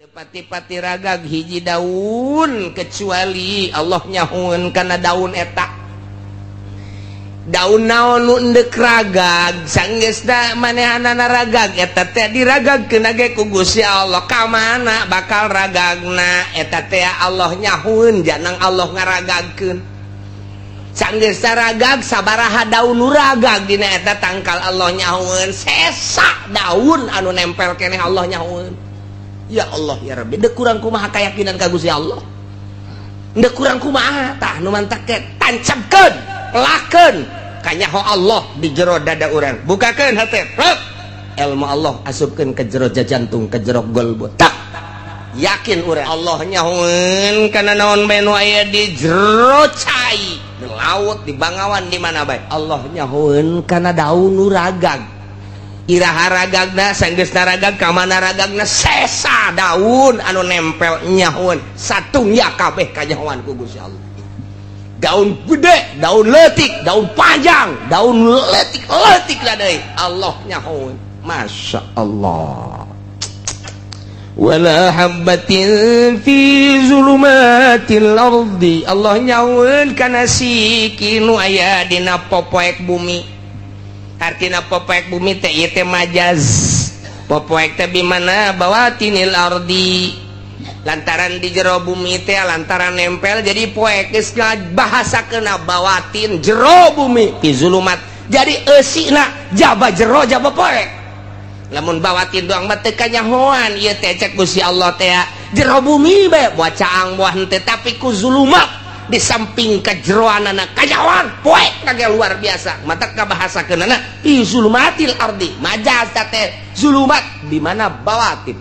Pati-pati ragag hiji daun kecuali Allah nyahoeun kana daun eta. Daun naon nu endek ragag, sanggeusna manehanana ragag eta teh diragagkeun ge ku Gusti Allah. Ka mana bakal ragagna eta teh Allah nyahoeun, janang Allah ngaragagkeun. Sanggeusna ragag, sabaraha daun nu ragag dina eta tangkal Allah nyahoeun. Sesa daun anu nempel keneh Allah nyahoeun. Ya Allah ya Rabbi, dek kurang kumaha keyakinan ka Gusti Allah, dek kurang kumaha. Tah, nu mantak teh tancapkeun, lakeun kanyaho Allah di jero dada urang. Bukakeun hate, rek ilmu Allah asupkeun ke jero jantung, ke jero golbu. Tak yakin urang Allah nyahoeun kana naon bae nu aya di jero cai, di laut, di bangawan, di mana bae. Allah nyahoeun kana daun nu ragag, iraha ragagna, sanggeusna ragag ka mana ragagna, sesa daun anu nempel nyahoeun. Satungya kabeh kanyahoan ku Gusti Allah. Daun gede, daun leutik, daun panjang, daun leutik leutik lah deui Allah nyahoeun. Masya Allah. Wala habbatin fi zulumatil ardi, Allah nyahoeun kana siki nu aya dina popoek bumi. Artina popoek bumi teh ieu teh majaz. Popoek teh bimana bawatinil ardi, lantaran di jero bumi teh, lantaran nempel jadi poek. Geus bahasa kena bawatin jero bumi, fi zulumat, jadi eusina jaba jero jaba poek. Lamun bawatin doang mah teu kanyahoan ieu teh. Cek Gusti Allah teh jero bumi bae, buah caang buah henteu, tapi ku zulumat di samping kejeroanana kanyahoan poek kage luar biasa. Mata kabahasakeunana fi zulumatil ardi, majaz teh zulumat di mana bawatin.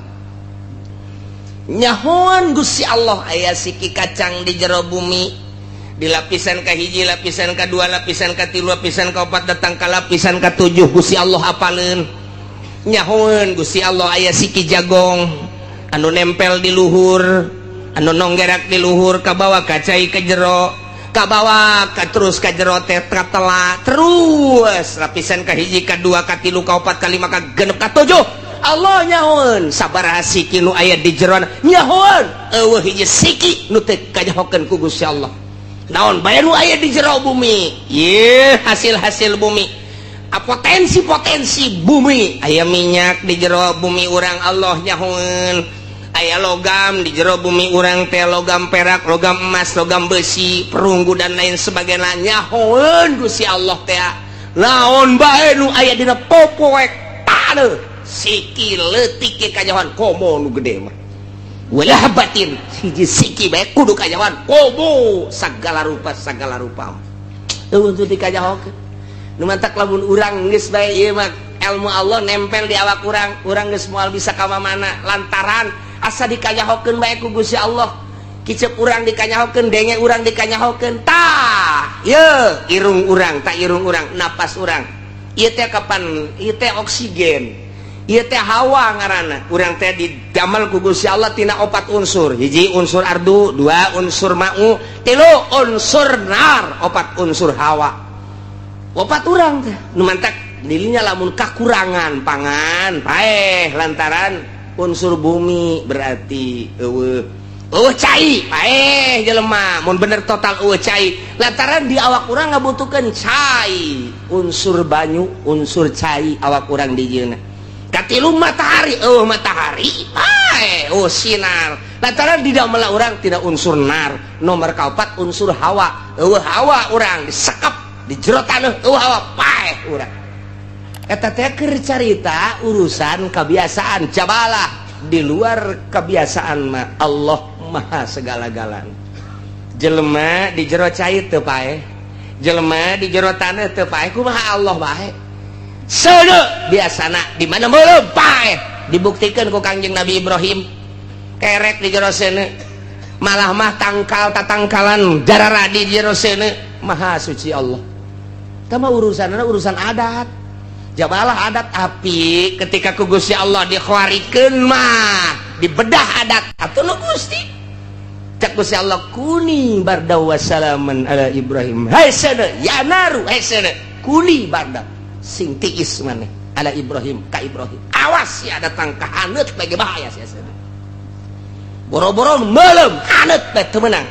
Nyahoan Gusti Allah aya siki kacang di jero bumi, di lapisan ka hiji, lapisan ka dua, lapisan ka tilu, lapisan ka opat, datang ka lapisan ka tujuh Gusti Allah apaleun. Nyahoan Gusti Allah aya siki jagong anu nempel di luhur, anu nonggerak di luhur, kabawa ka cai ke jero, kabawa ka terus ka jero teh katela terus lapisan ka hiji, ka dua, ka tilu, ka opat, ka lima, ka genep, ka tujuh. Allah nyahoan sabaraha siki nu aya di jeroan nyahoan. Eueuh hiji siki nu teu kanyahokeun ku Gusti Allah. Naon bae nu aya di jero bumi ye, hasil-hasil bumi, potensi-potensi bumi, aya minyak di jero bumi urang Allah nyahoan. Aya logam di jero bumi urang teh, logam perak, logam emas, logam besi, perunggu, dan lain sebagainya. Nyahoan Gusti Allah teh naon bae nu aya dina popoek taneuh, siki leutik ge kanyahoan, komo nu gede mah. Wala habbatin, hiji siki bae kudu kanyahoan, komo sagala rupa, sagala rupa eueuh teu dikanyahokeun. Nu mantak lamun urang geus bae ieu mah ilmu Allah nempel di awak urang, urang geus moal bisa ka mana, lantaran asa dikanyahokeun bae ku Gusti Allah. Kicep urang dikanyahokeun, denge urang dikanyahokeun. Tah ye irung urang, tak irung urang, napas urang ieu teh kapan ieu teh oksigen, ieu teh hawa ngaranna. Urang teh didamel ku Gusti Allah tina opat unsur: hiji unsur ardu, dua unsur ma'u, tilu unsur nar, opat unsur hawa. Opat urang teh. Nu mantak dirinya lamun kakurangan pangan paeh lantaran unsur bumi, berarti eueuh eueuh cai paeh jelema. Mun bener total eueuh cai, lantaran di awak urang ngabutuhkeun cai, unsur banyu, unsur cai awak urang dijieunna. Katilu matahari, eueuh matahari paeh, oh sinar, lantaran di dalam urang tidak unsur nar. Nomor kaopat unsur hawa, eueuh hawa urang disekep di jero taneuh, eueuh hawa paeh urang. Eta teh keur carita urusan kebiasaan. Jabalah di luar kebiasaan mah Allah maha segala-galana. Jelema di jero cai teu paeh, jelema di jero taneuh teu paeh, kumaha Allah bae? Seuneu biasana di mana meureum paeh. Dibuktikan ku Kangjeng Nabi Ibrahim, kerek di jero seuneu, malah mah tangkal tatangkalan jarara di jero seuneu. Maha suci Allah. Tama urusan urusan adat, jabalah adat api ketika ku Gusti Allah dikhawarikeun mah dibedah adat atuh nu Gusti. Cek Gusti Allah, kuni barda wassalaman ala Ibrahim. Hai seuneu ya naru, hai seuneu, kuni barda, sing tiis maneh, ala Ibrahim, ka Ibrahim. Awas ya datang ka haneut bagi bahaya sia seuneu. Boro-boro melem haneut bae teu meunang.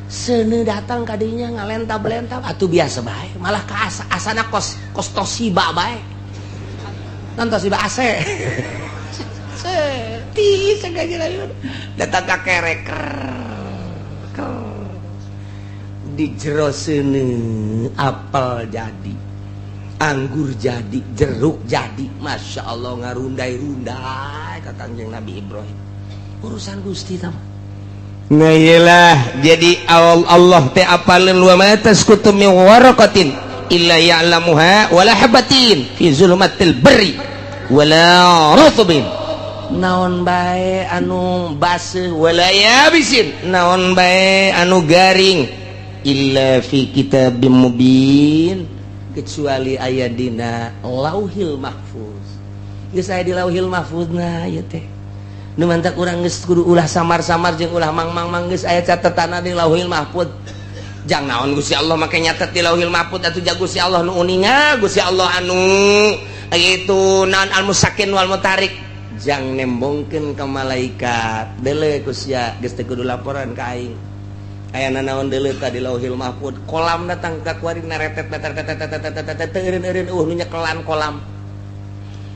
Seuneu datang kadinya ngalentab-lentab atuh biasa bae, malah ka asa asana kos kos Toshiba bae. Non Toshiba AC. Ti sengaja datang ka kerek di jero seuneu, apel jadi, anggur jadi, jeruk jadi. Masya Allah, ngarundai-rundai ka Kangjeng Nabi Ibrahim. Urusan Gusti tama. Nah, iyalah, jadi Allah teh apaleun, wa ma tasqutu min waraqatin illa ya'lamuha wala habatin fi zulumatil barri wala rutbin, naon bae anu baseuh, wala yabisin, naon bae anu garing, illa fi kitabim mubin, kecuali aya dina Lauhil Mahfuz. Geus aya di Lauhil Mahfuz. Nah, ieu teh nu mantak urang geus kudu ulah samar-samar jeung ulah mang-mang-mang. Geus aya catetanna di Lauhil Mahfuz. Jang naon Gusti Allah make nyatet di Lauhil Mahfuz atuh? Ja Gusti Allah nu uninga, Gusti Allah anu itu naon, al musakin wal mutarik, jang nembongkeun ka malaikat, deuleu ku sia, geus teu kudu laporan ka aing. Aya nanaon, deuleu ka di Lauhil Mahfuz. Kolam datang ka kuari naretet teu eureun-eureun, nu nyekelan kolam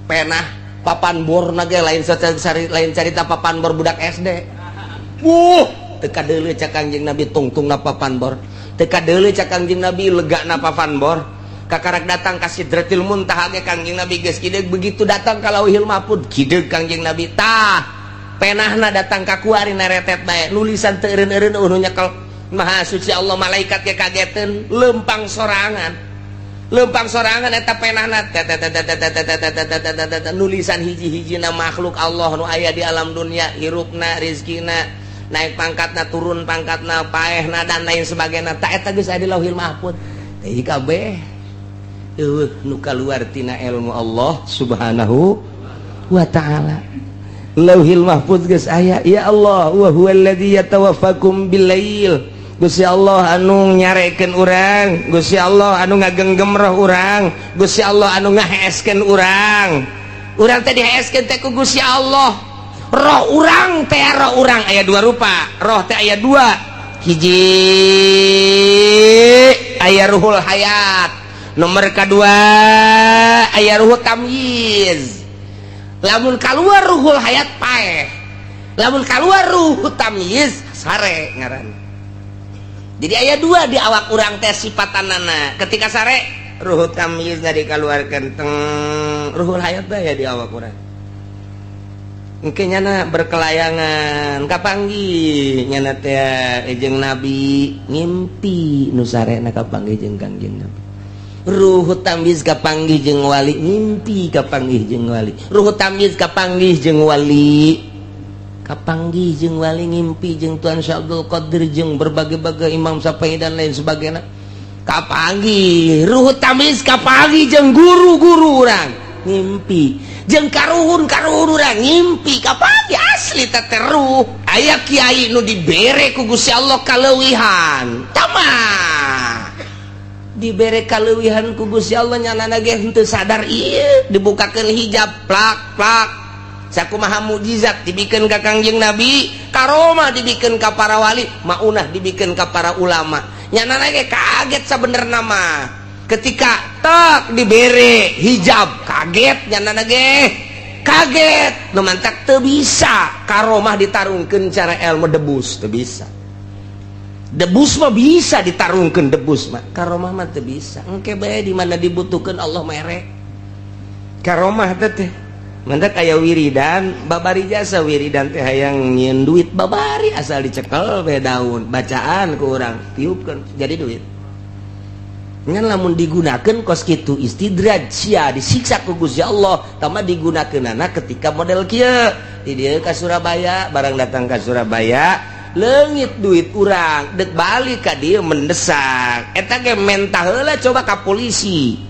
penah papan bor ge lain lain carita papan bor budak SD. Wuh, teu kadeuleu cak Kangjeng Nabi tungtungna papan bor, teu kadeuleu cak Kangjeng Nabi legana papan bor. Kakarak datang ka Sidratil Muntaha ge Kangjeng Nabi geus kideug. Begitu datang ka Lauhil Mahfuz, kideug Kangjeng Nabi. Tah, penahna datang ka kuari naretet bae, nulisan teu eureun-eureun, nu nyekel Maha Suci Allah. Malaikat ge kageteun, lempang sorangan, lempang sorangan eta penahna, nulisan hiji-hijina makhluk Allah nu aya di alam dunia, hirupna, rizkina, naik pangkatna, turun pangkatna, paehna, dan lain sebagainya. Tak, eta geus aya di Lauhil Mahfuz. Teh kabeh eueuh nu kaluar tina ilmu Allah Subhanahu wa Ta'ala. Lauhil Mahfuz geus aya. Ya Allah, wa huwallazi yatawaffakum billail. Gusti Allah anu nyarekeun urang, Gusti Allah anu ngagenggem roh urang, Gusti Allah anu ngaheeskeun urang. Urang teh diheeskeun teh ku Gusti Allah. Roh urang teh, roh urang aya dua rupa. Roh teh aya dua. Hiji aya ruhul hayat, nomor kedua aya ruhul tamyiz. Lamun keluar ruhul hayat, paeh. Lamun keluar ruh tamyiz, sare ngaran. Jadi aya dua di awak urang teh sifatanana. Ketika sare, ruh tamyiz dikeluarkan teng, ruhul hayat ya di awak urang. Mungkin nyana berkelayangan, kapanggih nyana teh jeung Nabi, ngimpi nu sarena kapanggih jeung Kangjeng Nabi. Ruh tamyiz kapanggih jeung wali, ngimpi kapanggih jeung wali. Ruh tamyiz kapanggih jeung wali, kapanggih jeung wali, ngimpi jeung Tuan Syekh Abdul Qadir, jeung berbagai-bagai Imam Syafi'i dan lain sebagainya. Kapanggih ruh tamyiz, kapanggih jeung guru-guru urang, ngimpi jeung karuhun-karuhun urang, ngimpi kapanggih asli teh ruh. Aya kiai nu dibere ku Gusti Allah kaleuwihan, tama dibere kaleuwihan ku Gusti Allah, nyana ge henteu sadar ieu dibukakeun hijab plak plak. Sakumaha mukjizat dibikeun ka Kangjeng Nabi, karomah dibikeun ka para wali, maunah dibikeun ka para ulama, nyana ge kaget sabenerna mah. Ketika tak dibere hijab, kaget nyana ge, kaget. Nu mantak teu bisa karomah ditarungkeun cara ilmu debus, teu bisa. Debus mah bisa ditarungkeun, debus mah. Karomah mah teu bisa. Engke bae di mana dibutuhkeun Allah mere karomah teh. Mantak aya wiridan babari jasa, wiridan teh hayang nyieun duit babari, asal dicekel we daun bacaan ku urang, tiupkeun jadi duit. Ngan lamun digunakeun kos kitu, istidraj sia, disiksa ku Gusti Allah. Tama digunakeunana ketika model kieu di dieu ka Surabaya, barang datang ka Surabaya, leungit duit urang, dek balik ka dieu mendesak. Eta ge mentah heula coba ka polisi,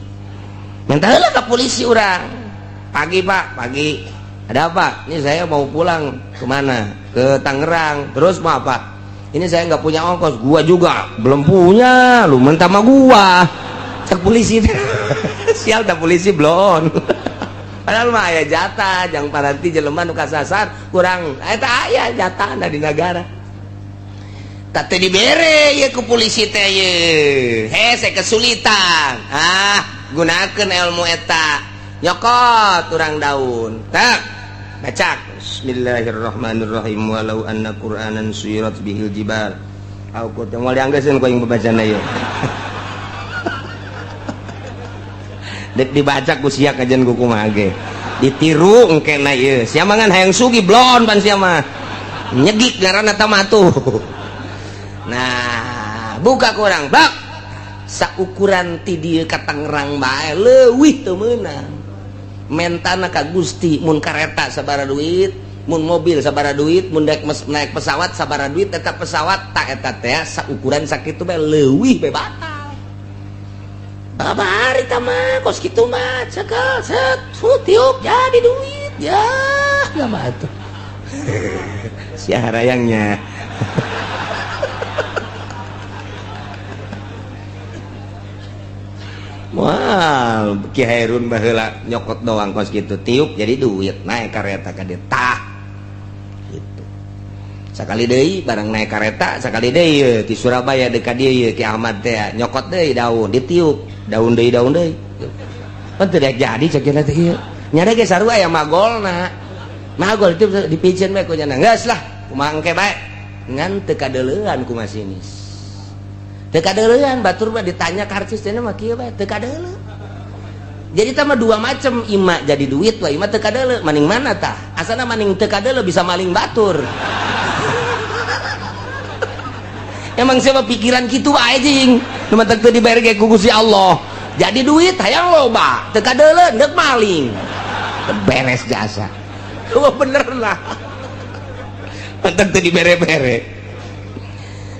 mentah heula ka polisi urang. "Pagi, Pak." "Pagi, ada apa?" "Ini saya mau pulang." "Kemana?" "Ke Tangerang." "Terus mau apa?" "Ini saya nggak punya ongkos." "Gua juga belum punya, lu mentah sama gua," cek polisi. Sial, tak polisi belum. Padahal mah aya jatah jang paranti jelema nu kasasar kurang eta aya jatahna di negara. Tak teu dibere ye ku polisi teh ye. Hese kesulitan. Ah, gunakeun ilmu eta. Nyokot urang daun. Tak. Baca. Bismillahirrahmanirrahim walau anna Qur'anan suyirat bihil jibal. Aku teh moal dianggeuskeun ku aing babacana ieu. Dek dibaca ku sia kajian ku kumaha ge. Ditiru engkena ieu. Sia mah ngan hayang sugih blon pan sia mah. Nyegik ngaranna tah mah tuh. Nah, buka kurang bak. Saukuran ti dieu ka Tangerang bae leuwih teu meunang. Mentana ka Gusti mun kareta sabaraha duit, mun mobil sabaraha duit, mun daek naik pesawat sabaraha duit, eta pesawat tak eta teh saukuran sakitu bae leuwih bae batal. Babari tah mah kos kitu mah cekel set tiup jadi duit ya mah atuh. Sia harayangnya. Wah, Ki Hairun baheula nyokot doang kos kitu tiup jadi duit naik kareta ka dieu tah. Gitu. Sakali deui barang naik kareta sakali deui ti Surabaya deui ka dieu ye Ki Ahmad teh nyokot deui daun ditiup daun deui daun deui. Pan teu daek jadi cek teh ieu. Nya ge sarua aya magolna. Magol itu dipiceun bae ku nya geus lah kumaha engke bae. Ngan teu kadeuleuan ku masinis. Teu kadeuleuan batur mah ditanya karcis teh mah kieu bae teu kadeuleu. Jadi tah mah dua macam ima jadi duit wa ima teu kadeuleu maning mana tah? Asana maning teu kadeuleu bisa maling batur. Emang siapa pikiran kitu wae jing. Nu matak teu dibayar ge ku Gusti Allah. Jadi duit hayang loba, teu kadeuleu deuk maling. Beres jasa. Wah bener lah. Matak teu dibere-bere.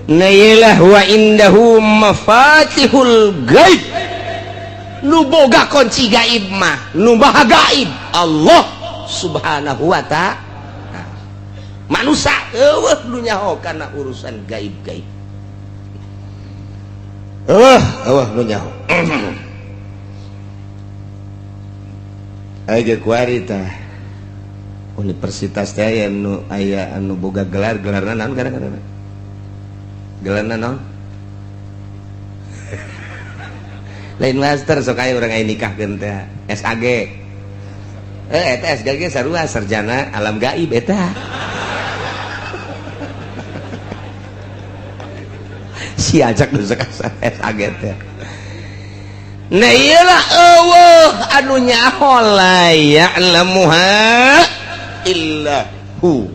Nailah wa indahu mafatihul gaib. Nu boga kunci gaib mah, nu maha gaib Allah Subhanahu wa ta'ala. Manusia eueuh nu nyaho kana urusan gaib-gaib. Eueuh nu nyaho. Aya ge kuari tah. Universitas teh aya nu aya anu boga gelar, gelarna naon kadang-kadang? Gelarna naon? Lain master sok aya urang aya nikahkeun teh SAG. Eta SAG sarua sarjana alam gaib eta. Si ajak nu sok SAG teh. Nah iyalah eueuh anu nyaho la ya'lamuha illa hu.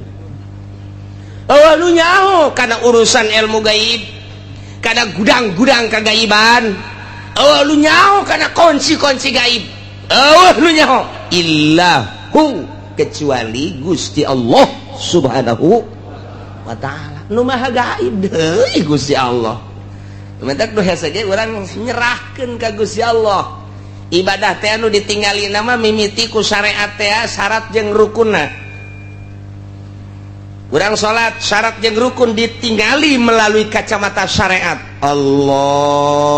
Eueuh nu nyaho kana urusan ilmu gaib, kana gudang-gudang kagaiban. Eueuh nu nyaho kana kunci-kunci gaib. Eueuh nu nyaho illa hu kecuali Gusti Allah Subhanahu wa ta'ala. Nu maha gaib deui Gusti Allah. Mentak nu hese ge urang nyerahkeun ka Gusti Allah. Ibadah teh anu ditinggali nama mimiti ku syariat teh syarat jeung rukunna. Urang salat syarat jeung rukun ditinggali melalui kacamata syariat. Allahu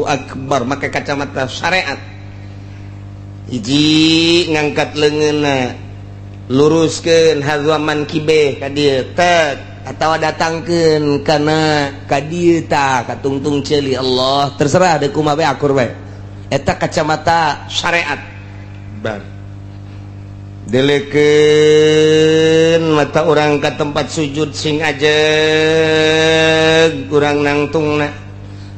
akbar make kacamata syariat. Hiji ngangkat leungeunna, luruskeun hadzaman kibeh ka dieu tek atawa datangkeun kana ka dieu tah ka tungtung ceuli Allah terserah deui kumaha bae akur bae. Eta kacamata syariat. Bar delekeun mata urang ka tempat sujud sing ajeg urang nangtungna.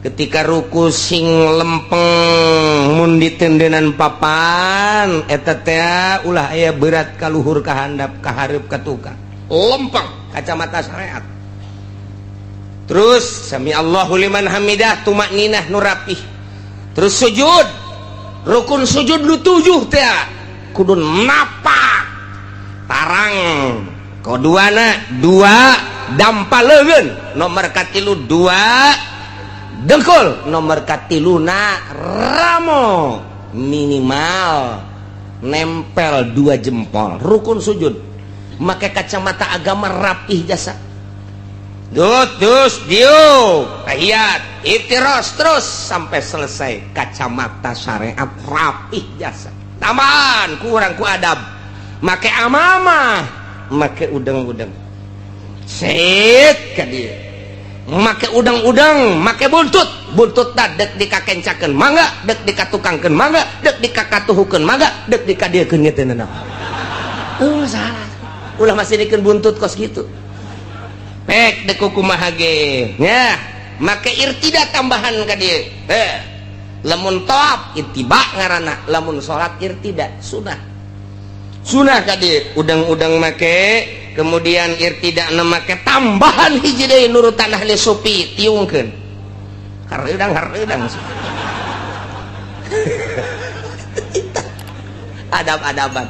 Ketika ruku sing lempeng mun ditendenan papan eta teh ulah aya berat ka luhur ka handap ka hareup ka tukang. Lempeng kacamata syariat. Terus sami Allahu liman hamidah tumakninah nu rapih. Terus sujud rukun sujud nu 7 teh kudu napak tarang koduana 2 dampa leungeun nomor katilu 2 dengkul nomor katiluna ramo minimal nempel 2 jempol rukun sujud make kacamata agama rapih jasa. Terus diuk tahiyat itiros terus sampai selesai kacamata syariat rapih jasa. Tambahan kurang ku adab, make amamah, make udang-udang set ka dieu, make udang-udang, make buntut. Buntut dek dikakencakeun mangga, dek dikatukangkeun mangga, dek dikakatuhukeun mangga, dek dikadiekeun ge teu nanaon. Oh, salah, ulah masih dikeun buntut kos gitu. Pek dek kumaha ge nya, make irtida tambahan ka dieu. Eh, lamun tawaf ittiba ngaranna, lamun salat irtida sunah. Sunah ka dieu udang-udang make, kemudian irtida make tambahan hiji deui nurutan ahli sufi, tiungkeun hareudang hareudang. Adab-adaban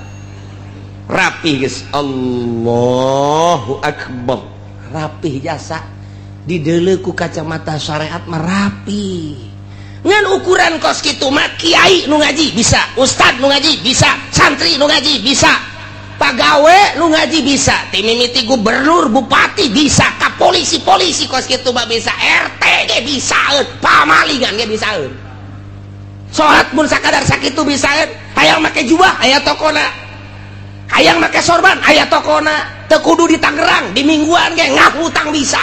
rapih geus, Allahu akbar, rapih jasa dideuleu ku kacamata syariat mah rapi. Ngan ukuran kos kitu mah kiai nu ngaji bisa, ustad nu ngaji bisa, santri nu ngaji bisa, pagawe nu ngaji bisa, ti mimiti gubernur, bupati bisa, ka polisi-polisi kos kitu mah bisa, RT ge bisaeun, pamalingan ge bisaeun. Salat mun sakadar sakitu bisaeun. Hayang make jubah aya tokona, hayang make sorban aya tokona. Teu kudu di Tangerang, di Mingguan ge ngahutang bisa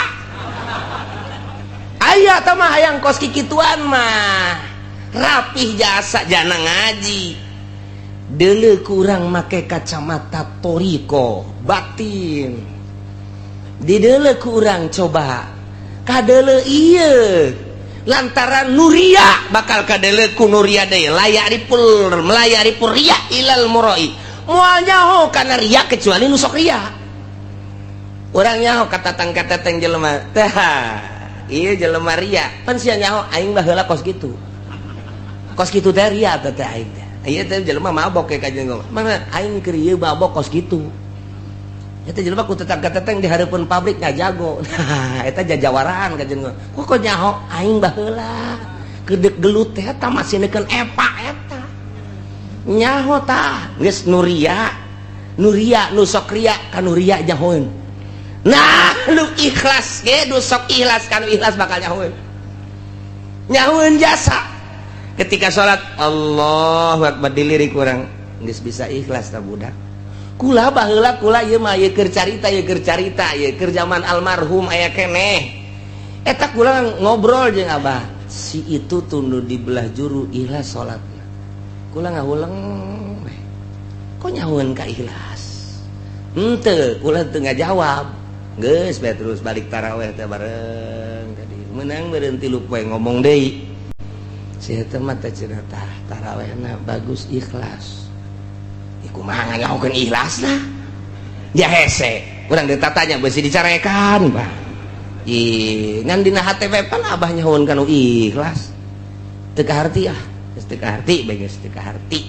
aya. Tah mah hayang kos kikituan mah rapih jasa jana ngaji. Deuleu kurang make kacamata toriko batin, dideuleu kurang coba kadeuleu ieu lantaran nuria bakal kadeuleu ku nuria deui. La ya'riful la ya'rifur riya ilal murai, moal nyaho kana ria kecuali nu sok ria. Urang nyaho katatang kateteng jelema teh, iya jelema ria pan sia nyaho aing baheula kos kitu, kos kitu teh ria teh aing teh. Ieu teh jelema mabok kayak kajian mana aing keur ieu mabok kos kitu. Eta jelema ku tetang kateteng di hareupeun pabrik ngajago. Nah, eta jajawaraan kajian kok kok nyaho aing baheula kedek gelut teh eta masih neukeun epa eta nyaho. Tah geus nuria nuria nu sok ria ka nuria nyahoeun. Nah, nu ikhlas ge, nu sok ikhlas ka nu ikhlas bakal nyahoeun, nyahoeun jasa. Ketika salat Allahu akbar dilirik urang geus bisa ikhlas ta budak. Kula baheula, kula ieu mah ieu keur carita, ieu keur carita, ieu keur zaman almarhum aya keneh. Eta kula ngobrol jeung abah si itu tunduh di belah juru ikhlas salatna. Kula ngahuleng, kok nyahoeun ka ikhlas henteu? Kula teu ngajawab, geus bae terus balik taraweh teh bareng tadi menang meureun 3 poe ngomong deui si eta mah teh cenah tah tarawehna bagus ikhlas. Iku mah nganyahokeun ikhlas lah ya hese urang ditatanya beusi dicarekan bah. Ih, ngan dina hate pan abah nyahoeun kanu ikhlas teu kaharti, ah geus teu kaharti bae, geus teu kaharti,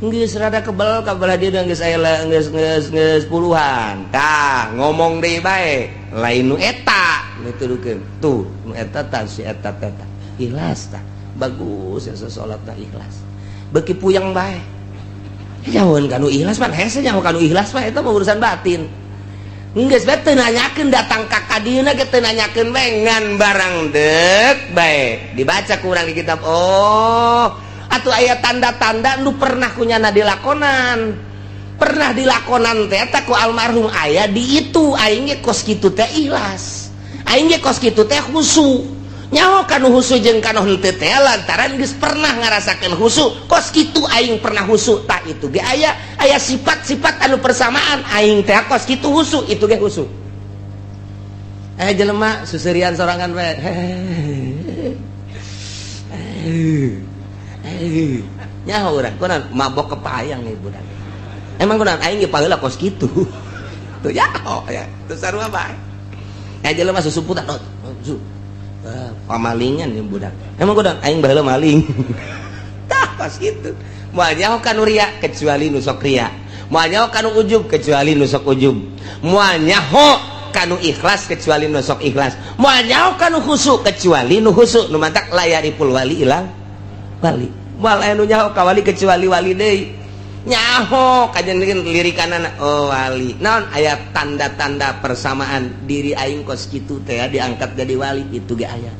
geus rada kebel ka belah dieu, geus aya geus geus geus puluhan. Tah ngomong deui bae lain nu eta dituduhkeun tuh nu eta tah si eta teh ikhlas tah bagus ya salatna ikhlas, beuki puyeng bae. Nyahoeun kanu ikhlas pan hese, nyaho kanu ikhlas mah eta mah urusan batin. Geus bae teu nanyakeun, datang ka kadieuna ge teu nanyakeun bae, ngan barang deuk bae dibaca ku urang di kitab. Oh, atuh aya tanda-tanda nu pernah kunyana dilakonan, pernah dilakonan teh eta ku almarhum aya di itu. Aing ge kos kitu teh ikhlas, aing ge kos kitu teh khusu. Nyaho kanu husu jeung kanu henteu teh lantaran geus pernah ngarasakeun husu kos kitu. Aing pernah husu tah itu ge aya aya sifat-sifat anu persamaan aing teh kos kitu husu, itu ge husu. Eh, jelema susurian sorangan bae nyaho urang kunaon mabok kepayang nih budak, emang kunaon aing ge paheula kos kitu tuh nyaho ya tuh sarua bae. Eh, jelema susumputan, oh, pamalingan ya budak, emang kunaon aing baheula maling. Tah pas gitu moal nyaho kanu ria kecuali nu sok ria, moal nyaho kanu ujub kecuali nu sok ujub, moal nyaho kanu ikhlas kecuali nu sok ikhlas, moal nyaho kanu khusu kecuali nu khusu. Nu mantak la ya'riful wali ilang wali, moal aya nu nyaho ka wali kecuali wali deui nyaho kajian lirikanana. Oh, wali naon aya tanda-tanda persamaan diri aing kos kitu teh diangkat jadi wali, itu ge aya.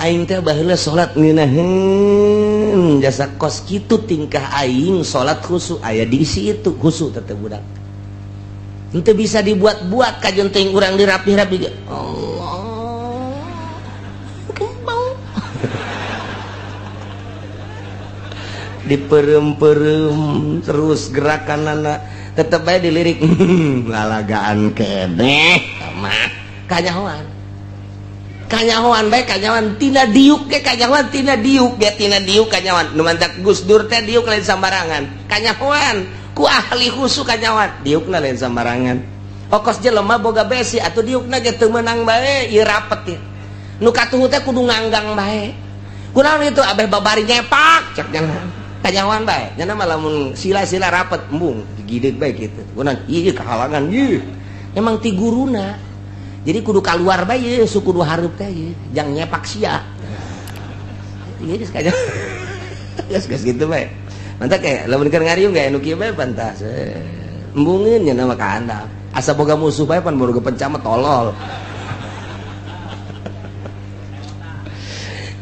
Aing teh baheula salat ngeunaheun jasa kos kitu tingkah aing salat khusyuk aya diisi itu khusyuk teh budak. Henteu bisa dibuat-buat kajeun teuing urang dirapih-rapi ge. Allah. Bau. Diperem-perem terus gerakanana tetep bae dilirik lalagaan keneh mah kanyahoan. Kanyahoan bae kanyahoan tina diuk ge kanyahoan tina diuk ge tina diuk kanyahoan nu mantak Gus Dur teh diuk lain sambarangan kanyahoan ku ahli khusu kanyahoan diukna lain sambarangan okos jelema boga besi atuh diukna ge teu meunang bae ieu rapet ieu nu katuhu teh kudu nganggang bae kunaon itu abeh babari nyepak cek jangan kanyahoan bae nya mah lamun sila-sila rapet embung digideg bae kitu kunaon ieu kahalangan ieu emang ti guruna. Jadi kudu keluar bae ye, su kudu hareup teh ye, jang nyepak sia. Ieu geus kaya. Geus geus kitu bae. Mantap kayak lamun keur ngariung ge anu kieu bae pantas. Embungeun nya nama ka handap. Asa boga musuh bae pan boga penca mah tolol.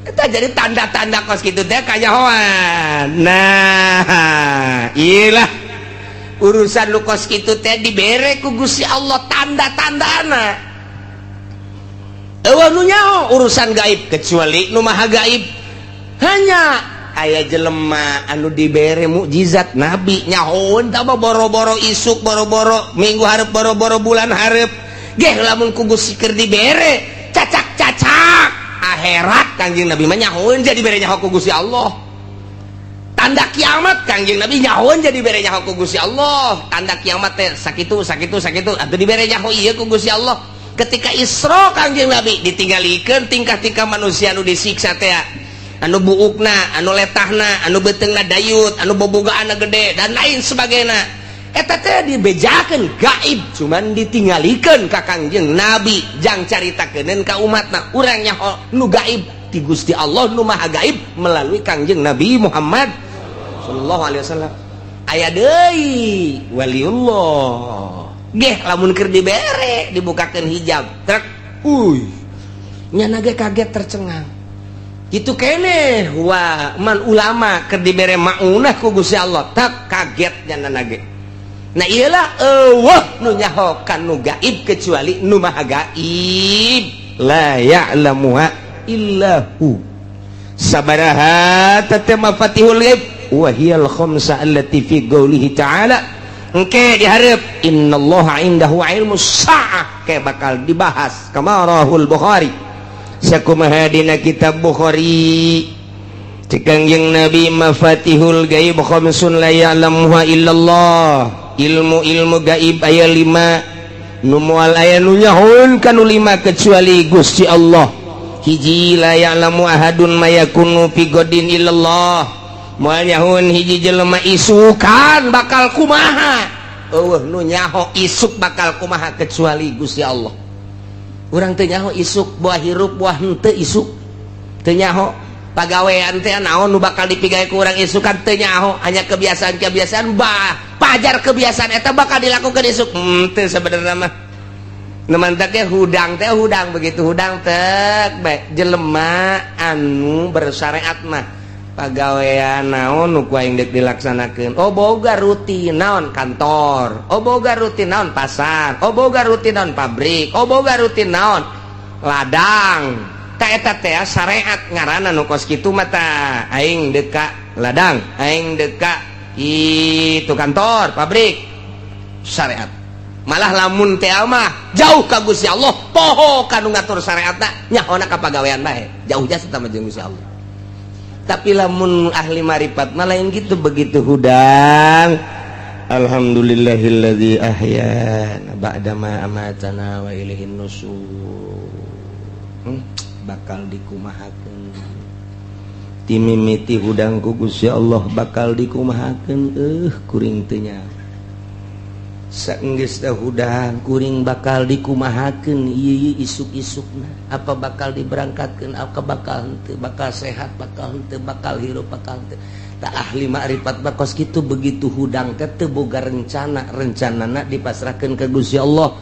Eta jadi tanda-tanda kos kitu teh kanyahoan. Nah, iyalah urusan lu kos kitu teh dibere ku Gusti Allah tanda-tandana. Eueuh nu nyaho urusan gaib kecuali nu maha gaib. Hanya aya jelema anu dibere mukjizat nabi nyahoeun tah boro-boro isuk boro-boro minggu hareup boro-boro bulan hareup geh lamun ku Gusti keur dibere cacak-cacak akhirat Kangjeng Nabi mah nyahoeun jadi bere nyaho ku Gusti Allah. Tanda kiamat Kangjeng Nabi nyahoeun jadi bere nyaho ku Gusti Allah. Tanda kiamat teh sakitu sakitu sakitu atuh dibere nyaho ieu ku Gusti Allah. Ketika Isra Kangjeng Nabi ditinggalikeun tingkah-tingkah manusia anu disiksa teh anu buukna anu letahna anu beuteungna dayut anu bobogaanna gede dan lain sebagainya eta teh dibejakeun gaib cuman ditinggalikeun ka Kangjeng Nabi jang caritakeun ka umatna urang nyaho nu gaib ti Gusti Allah nu maha gaib melalui Kangjeng Nabi Muhammad sallallahu alaihi wasallam. Aya deui waliullah geh lamun keur dibere dibukakeun hijab trek uy nyana ge kaget tercengang kitu keneh wa man ulama keur dibere maunah ku Gusti Allah tak kaget nyana ge. Nah iyalah eueuh nu nyaho ka nu gaib kecuali nu maha gaib la ya'lamuha illa hu sabaraha tete mafatihul ghaib wa hiyal khamsa allati fi qoulihi ta'ala. Engke diharap innallaha indahu ilmu sa'ah kayak bakal dibahas kamarahul Bukhari sakumaha dina kitab Bukhari Kangjeng Nabi mafatihul gaib khamsun la ya'lamuha illallah. Ilmu-ilmu gaib aya 5 nu moal aya nu nyahoeun kanu 5 kecuali Gusti Allah. Hiji la ya'lamu ahadun ma yakunu fi godin illallah. Moal nyahoeun hiji jelema isukan bakal kumaha. Eueuh nu nyaho isuk bakal kumaha kecuali Gusti Allah. Urang teu nyaho isuk buah hirup buah henteu isuk. Teu nyaho pagawean teh naon nu bakal dipigawe ku urang isukan teu nyaho, hanya kebiasaan-kebiasaan bah pajar kebiasaan eta bakal dilakukan isuk. Teu sebenarnya mah. Nu mantak ge hudang teh hudang begitu hudang tek bae jelema anu bersyariat mah pagawean naon nu ku aing deuk dilaksanakeun. Oh boga rutin naon kantor, oh boga rutin naon pasar, oh boga rutin naon pabrik, oh boga rutin naon ladang. Ta eta teh syariat ngaranna nu kos kitu mah tah aing deuk ka ladang, aing deuk ka itu kantor, pabrik, syariat. Malah lamun teh mah jauh ka Gusti Allah, poho ka nu ngatur syariatna nyahona ka pagawean bae, jauh jasa tah jeung Gusti Allah. Tapi lamun ahli marifat mah lain gitu, begitu hudang alhamdulillahilladzi ahyana ba'da ma amatana wa ilaihin nusur. Bakal dikumahakeun timimiti hudang ku Gusti Allah bakal dikumahakeun kuring teu nyaho saenggeus teh hudang kuring bakal dikumahakeun ieu isuk-isukna apa bakal diberangkatkeun apa bakal henteu bakal sehat bakal henteu bakal hirup bakal henteu. Tak ahli makrifat mah kos kitu begitu hudang teh teu boga rencana, rencanana dipasrahkeun ka Gusti Allah.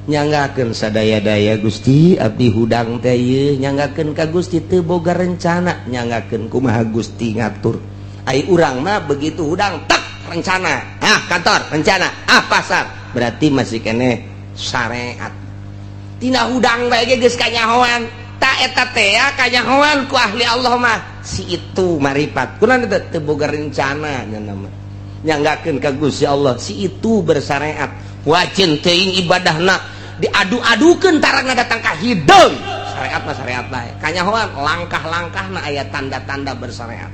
Nyanggakeun sadaya-daya Gusti, abdi hudang teh ieu, nyanggakeun ka Gusti, teu boga rencana, nyanggakeun kumaha Gusti ngatur. Ai urang mah begitu hudang tak rencana, ah kantor rencana, ah pasar, berarti masih keneh syariat. Tina hudang bae ge geus kanyahoan. Tak eta teh ya kanyahoan ku ahli Allah mah si itu maripat. Kunaon teu teu boga rencana nya mah. Nyanggakeun ka Gusti Allah, si itu bersyariat. Wajin teuing ibadahna diadu-adukeun tarangna datang ka hideung. Syariat mah syariat bae. Kanyahoan langkah-langkahna aya tanda-tanda bersyariat.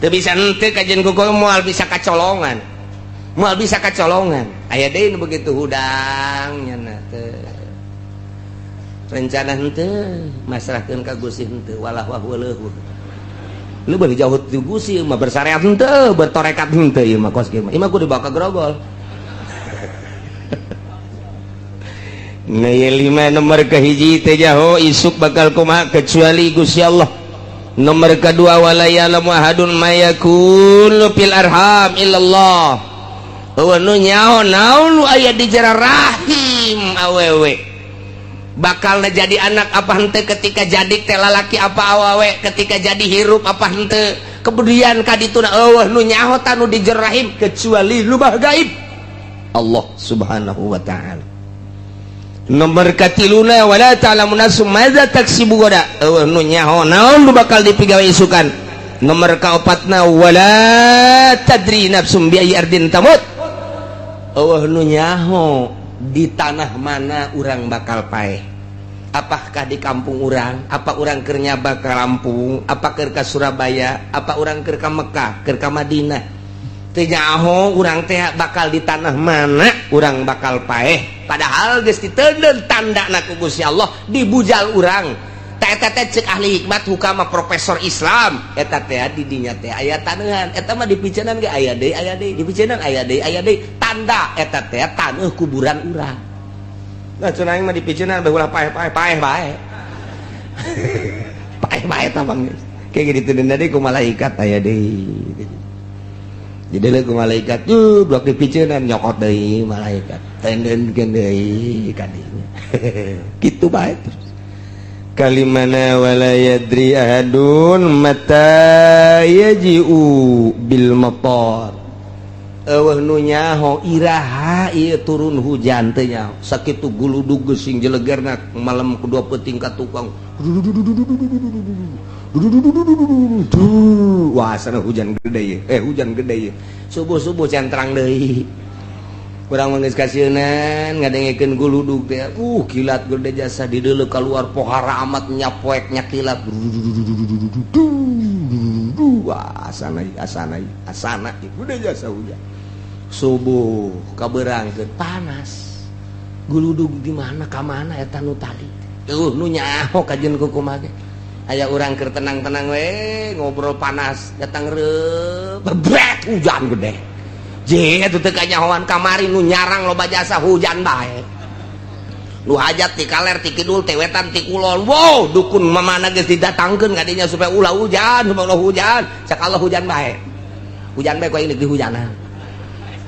Teu bisa henteu kajian kuku, moal bisa kacolongan. Moal bisa kacolongan. Aya deui nu begitu hudang nya teu rencana henteu, masrahkeun ka Gusti henteu, walah wah weuleuh. Lu beuh jauh ti Gusti mah, bersyariat henteu, bertorekat henteu, ieu mah kos kieu mah. Ieu mah kudu dibawa ka grogol. Nah, ieu lima nomor kahiji teh jaho isuk bakal kumaha kecuali Gusti Allah. Nomor kedua, wala ya'lamu ahadun ma yakunu fil arham illallah. Eueuh nu nyaho naon nu aya di jero rahim awewe. Bakal jadi anak apa henteu, ketika jadi teh lalaki apa awewe, ketika jadi hirup apa henteu. Kemudian kadituna eueuh nu nyaho tanu di jero rahim kecuali lubah gaib Allah Subhanahu wa taala. Nomor katiluna, wala ta'lamu nafsum madza taksibu gada. Eueuh nu nyaho naon nu bakal dipigawe isukan. Nomor kaopatna, wala tadri nafsum bi ayyi ardin tamut. Eueuh nu nyaho di tanah mana urang bakal paeh. Apakah di kampung urang, apa urang keur nyaba ka Lampung, apa keur ka Surabaya, apa urang keur ka Mekah, keur ka Madinah. Teu nyaho urang teh bakal di tanah mana urang bakal paeh. Padahal geus diteundeun tandana ku Gusti Allah dibujal urang. Tah eta teh ceuk ahli hikmat hukama profesor Islam, eta teh di dinya teh aya taneuhan, eta mah dipiceunan ge aya deui, aya deui, dipiceunan aya deui, aya deui, tanda eta teh taneuh kuburan urang. Nah, cenah aing mah dipiceunan bae ulah paeh-paeh, paeh bae. Paeh bae tah bang. Kayak gitu deui ku malaikat aya deui. Jadi leuh ku malaikat, tuh blok dipiceunan nyokot deui malaikat. Tendeunkeun deui ka dinya. Kitu bae terus. Kalimana, wala yadri ahadun mata yaji'u bil matar. Eueuh nu nyaho iraha ieu turun hujan teh nyaho. Sakitu guludug geus jelegerna malam kedua peuting ka tukang. Wah, sana hujan gede ye. Eh, hujan gede ye. Subuh-subuh centrang deui. Urang mah geus kasieunan ngadengekeun guludug teh. Kilat gede jasa dideuleu keluar pohara amat nyapoek nyakilat. Wah, asana asana asana gede jasa hujan. Subuh kabeurangkeun panas. Guludug di mana ka mana eta nu tadi? Eueuh nu nyaho kajeun kumaha ge. Aya urang keur tenang-tenang we ngobrol panas, datang reup bebret hujan gede. Je eta teu kanyahoan kamari nu nyarang loba jasa hujan bae. Nu hajat ti kaler, ti kidul, ti wetan, ti kulon. Wow, dukun mamana geus didatangkeun ka dinya supaya ulah hujan, supaya ulah hujan. Cak Allah hujan bae. Hujan bae ku aing deuk dihujanan.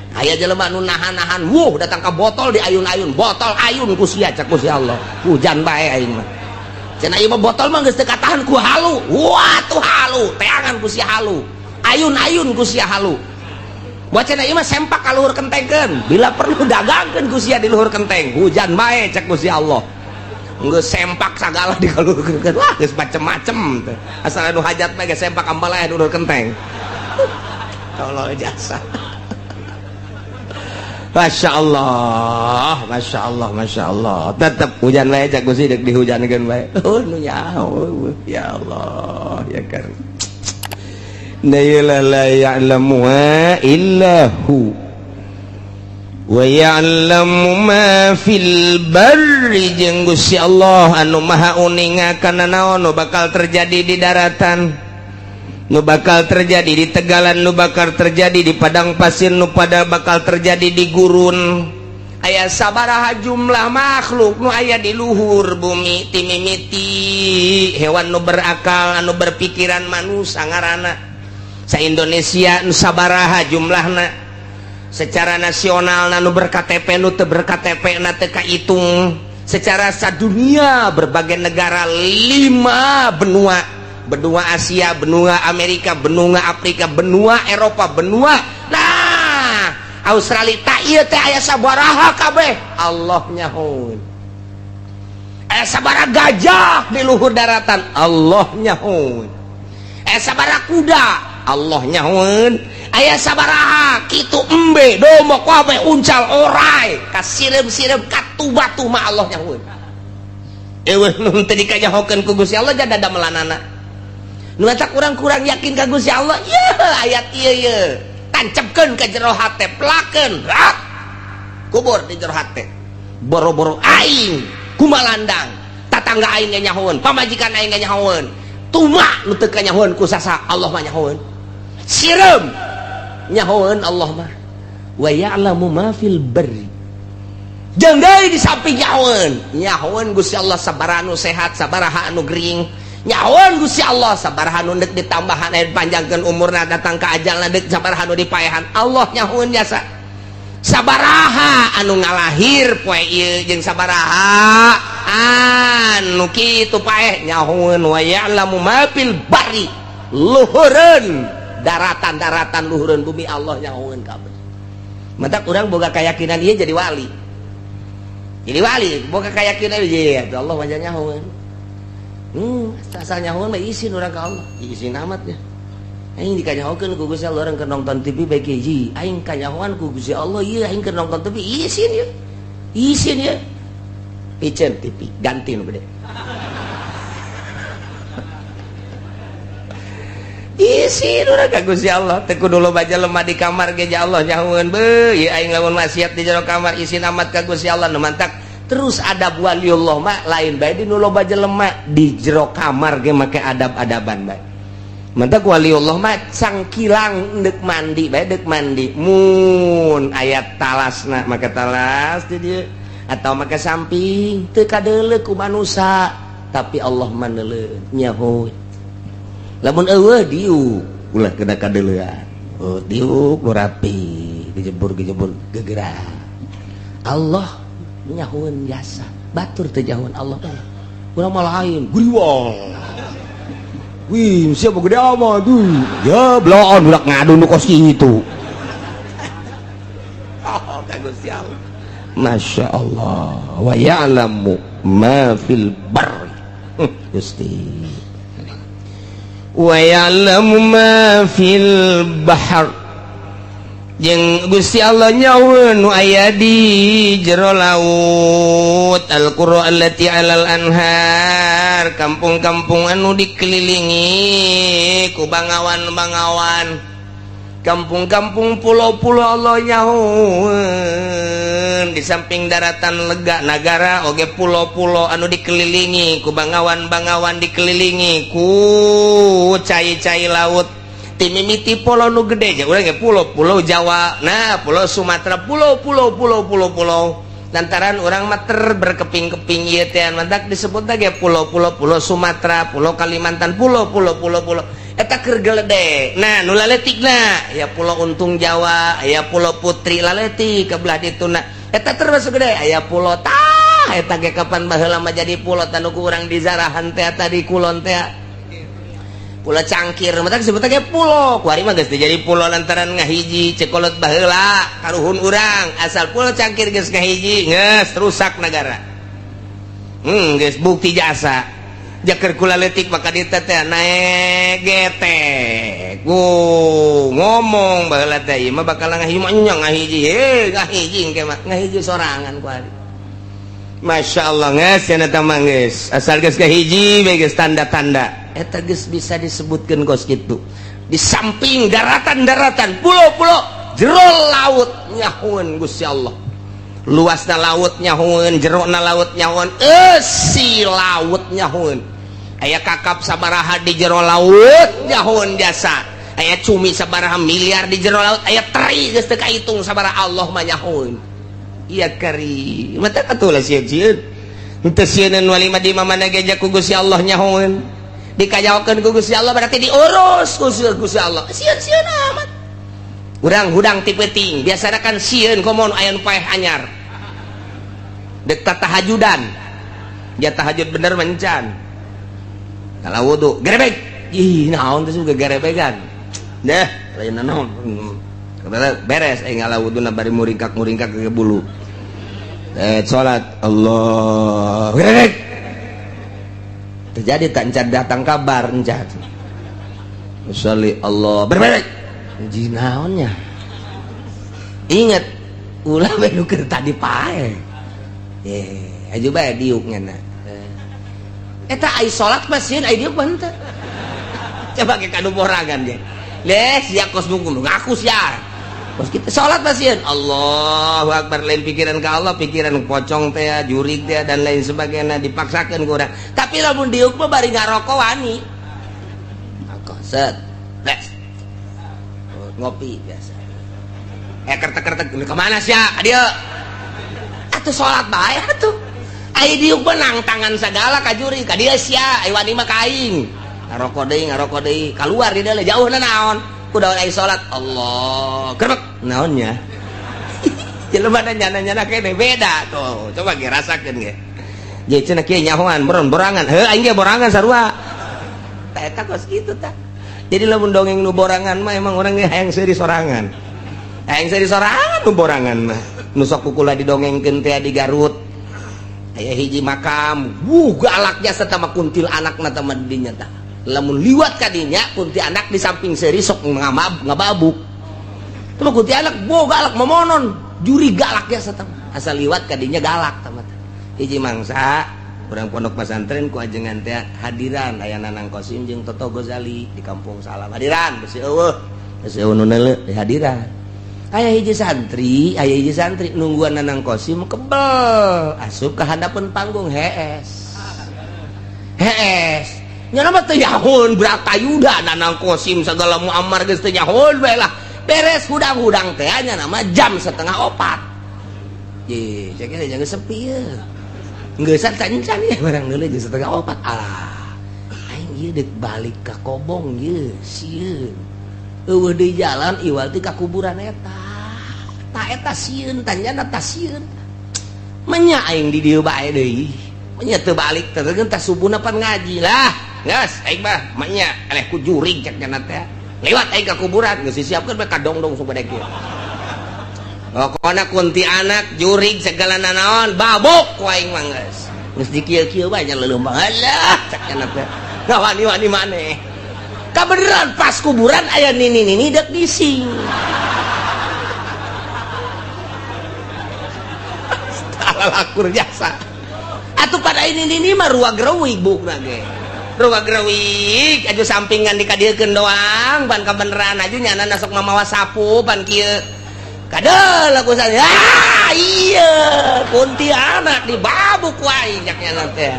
Aya jelema nu nahan-nahan, wuh datang ka botol diayun-ayun, botol ayun ku sia cak ku si Allah. Hujan bae aing mah. Cenah ieu mah botol mah geus teu katahan ku halu. Wah, tuh halu, teangan ku sia halu. Ayun-ayun ku sia halu. Buat cenah ieu mah sempak ka luhur kentengkeun. Bila perlu dagangkeun ku sia di luhur kenteng. Hujan bae cek ku si Allah. Geus sempak sagala di luhur kenteng. Wah, geus macem-macem teh. Asal anu hajat mah geus sempak ambalaya di luhur kenteng. Allah jasa. Masya Allah, Masya Allah, Masya Allah. Tetap hujan bae cak Gusti deuk dihujankeun bae. Oh, nu nyaho. Ya Allah, ya kan. La la ya'lamuha illa hu wa ya'lamu ma fil barri, jeung Gusti Allah anu maha uninga kana naon nu bakal terjadi di daratan, nu bakal terjadi di tegalan, nu bakal terjadi di padang pasir, nu pada bakal terjadi di gurun. Aya sabaraha jumlah makhluk nu aya di luhur bumi, timimiti hewan nu berakal anu berpikiran, manusia ngaranna, sa Indonesia nu sabaraha jumlahna. Secara nasional nu ber-KTP, nu teu ber-KTP na teu kahitung. Secara sadunia, berbagai negara, lima benua, benua Asia, benua Amerika, benua Afrika, benua Eropa, benua nah Australia. Tak ieu teh aya sabaraha kabeh Allah nyahoeun. Aya sabaraha gajah di luhur daratan, Allah nyahoeun. Aya sabaraha kuda, Allah nyahoeun. Aya sabaraha kitu embe, domba, kabeh, uncal, orai, kasireum-sireum, katu batu mah Allah nyahoeun. Eueuh nu teu dikanyahokeun ku Gusti Allah jada damelanana. Nu eta kurang-kurang yakin ka Gusti Allah. Ye ayat ieu ye tancapkeun ka jero hate, pelakeun rak kubur di jero hate. Boro-boro aing kumalandang, tatangga aing ge nyahoeun, pamajikan aing ge nyahoeun, tuma nu teu kanyahoeun ku sasa, Allah mah nyahoeun. Sireum nyahoeun Allah mah. Wa ya'lamu ma fil barri. Jeung deui di samping nyahoeun, nyahoeun Gusti Allah sabaraha nu sehat, sabaraha anu gering. Nyahoeun Gusti Allah sabaraha nu deuk ditambahan aya panjangkeun umurna, datang ka ajalna deuk sabaraha nu dipaehan. Allah nyahoeun jasa sabaraha anu ngalahir poe ieu jeung sabaraha anu kitu paeh nyahoeun. Wa ya'lamu ma fil barri, luhureun daratan-daratan, luhureun bumi, Allah nyahoeun kabeh. Matak urang boga keyakinan ieu jadi wali, jadi wali boga keyakinan ieu Allah wajah nyahoeun. Asal nyahoeun mah isin urang ka Allah, isin amat ya. Aing dikanyahokeun ku Gusti Allah, urang keur nonton TV bae hiji. Aing kanyahoan ku Gusti Allah ieu, aing keur nonton TV isin ya. Isin ya. Piceun TV, ganti nu gede. Isin urang ka Gusti Allah, teu kudu loba jelema di kamar ge Allah nyahoeun beuh, ieu aing lamun maksiat di jero kamar isin amat ka Gusti Allah. Nu mantak terus adab waliullah mah lain bae di nu loba jelema, di jero kamar ge make adab-adaban bae. Mantak waliullah mah cangkilang deuk mandi bae, deuk mandi mun aya talasna make talas di dieu atau make samping, teu kadeuleu ku manusa tapi Allah mah neuleuh, nyaho. Lamun eueuh diuk ulah kena kadeuleuan, oh diuk nu rapi, gejebur-gejebur gegerak. Allah nyahoeun jasa batur teu nyahoeun Allah. Urang mah lain guriwang. Wih, siapa gede amat tuh ya, bloon budak ngadu nu kos kitu. Oh, ka Gusti Allah, Masya Allah. Wa ya'lamu ma fil barri. Gusti, wa ya'lamu ma fil bahr, jeung Gusti Allah nyahoeun nu aya di jero laut. Al-qura allati alal anhar, kampung-kampung anu dikelilingi ku bangawan-bangawan, kampung-kampung, pulau-pulau, Allah nyahoeun. Di samping daratan lega nagara oge pulau-pulau anu dikelilingi ku bangawan-bangawan, dikelilingi ku cai-cai laut. Timimiti pulau nu gede aja urang ge, pulau pulau Jawa, nah pulau Sumatera, pulau pulau pulau pulau pulau, lantaran urang mah ter berkeping-keping ieu teh mantak disebut ge pulau-pulau, pulau Sumatera, pulau Kalimantan, pulau pulau pulau pulau eta keur geledek. Nah, nu laletikna ya Pulau Untung Jawa, ya Pulau Putri laletik ke belah dituna, eta termasuk gede. Aya pulau tah eta ge kapan baheula mah jadi pulau tanu ku urang di zarahan teh tadi kulon teh, Pulau Cangkir, matak disebut ge pulau. Kuari mah geus jadi pulau lantaran ngahiji. Cekolot baheula karuhun urang, asal Pulau Cangkir geus ngahiji geus rusak negara. Geus bukti jasa jaker kula leutik maka dieu teh naek getek. Ngomong baheula teh ieu mah bakal ngahiji mah nya ngahiji, heh ngahiji engke mah ngahiji sorangan kuari. Masya Allah, geus cenah eta mah geus asal geus ngahiji bae geus tanda-tanda eta geus bisa disebutkeun kos kitu. Di samping daratan-daratan, pulau-pulau, jero laut nyahoeun Gusti Allah. Luasna laut nyahoeun, jerona laut nyahoeun, eusi laut nyahoeun. Aya kakap sabaraha di jero laut nyahoeun jasa. Aya cumi sabaraha miliar di jero laut, aya teri geus teu kahitung sabaraha, Allah mah nyahoeun. Iya kari mata katulah sieun-sieun henteu sieun wali mah di mana ge ku Gusti Allah nyahoeun. Dikajaokeun ku Gusti Allah berarti diurus ku Gusti Allah. Sieun-sieun amat. Urang hudang ti peuting, biasana kan sieun komo nu aya nu paeh anyar. Dek tahajudan. Dia tahajud bener mencan. Kalau wudu, gerebek. Ih, naon teh juga gerebegan. Deh, lain naon. Beres aing ngala wuduna bari muringkak-muringkak ke bulu. Salat Allah. Gerebek. Terjadi tak encan datang kabar encan. Usolli Allah. Berbek. Ji naonnya? Ingat ulah we nu keur tadi pae. Aju bae diuk nya. Eta ai salat mah sieun ai diuk mah henteu. Coba ke kanu borangan ge. Leh sia kos ngaku sia. Kos kita salat mah sieun. Allahu akbar, lain pikiran ka Allah, pikiran pocong teh, jurig teh dan lain sebagainya dipaksakeun ku urang. Tapi lamun diuk mah bari ngarokok wani. Rokok set. Beres. Ngopi biasa. Kertek-kertek kemana sia? Ka dieu. Atuh salat bae atuh. Ai diuk mah nangtangan sagala ka jurig, ka dieu sia, ai wani mah ka aing. Ngarokok deui, kaluar di dieu jauhna naon? Kudu ai salat. Allah. Gerbek naonnya? Jelema da nyana-nyana kene beda tuh. Coba ge rasakeun ge. Jadi cenah kieu nyahoan borangan. Heuh aing ge borangan sarua. Tah eta kos kitu tah. Jadi lamun dongeng nu borangan mah emang orang ge hayang seuri sorangan. Hayang seuri sorangan nu borangan mah. Nu sok kukula didongengkeun teh di Garut. Aya hiji makam, wuh galaknya serta mah kuntil anakna tah mah dinya tah. Lamun liwat ka dinya kunti anak di samping seuri sok ngababuk. Tah kunti anak bo galak momonon, juri galaknya serta mah. Asal liwat ka dinya galak tah mah. Hiji mangsa urang pondok pesantren ku ajengan teh hadiran aya Nanang Kosim jeung Toto Gozali di Kampung Salam hadiran besi eueuh besi eueuh nu neuleu di hadiran aya hiji santri nungguan Nanang Kosim kebel asup ka handapeun panggung hees hees nya mah teu nyahoun Bratayuda Nanang Kosim sagala Muammar geus teu nyahoun bae lah beres hudang-hudang teh nya nama jam 3:30 ye cek jangan sepi ye geus encan ya barang deuleu jeung 3:30 alah aing ieu deuk balik ka Kobong ieu sieun eueuh deui jalan iwal ti ka kuburan eta ta eta sieun tanyana ta sieun menya aing di dieu bae deui menya teu balik teh teh subuhna pan ngaji lah geus aing mah menya eleh ku jurig cek nya teh lewat aing ka kuburan geus disiapkeun bae ka dongdong supaya kieu. Pokokna kunti anak jurig segala nanaon babuk ku aing mah geus. Geus dikieu-kieu bae nya leuleum alah cek nya teh. Ngawani-wani maneh. Kabeneran pas kuburan aya nini-nini deuk dising. Lakur jasa. Atuh pada ini nini mah ruag reuwig bukna ge. Ruag reuwig aju sampingan dikadiekeun doang pan kabeneran aju nyana sok mamawa sapu pan kieu. Kadel aku saya, ah iya, kuntilanak dibabuk wae nyaknya teh.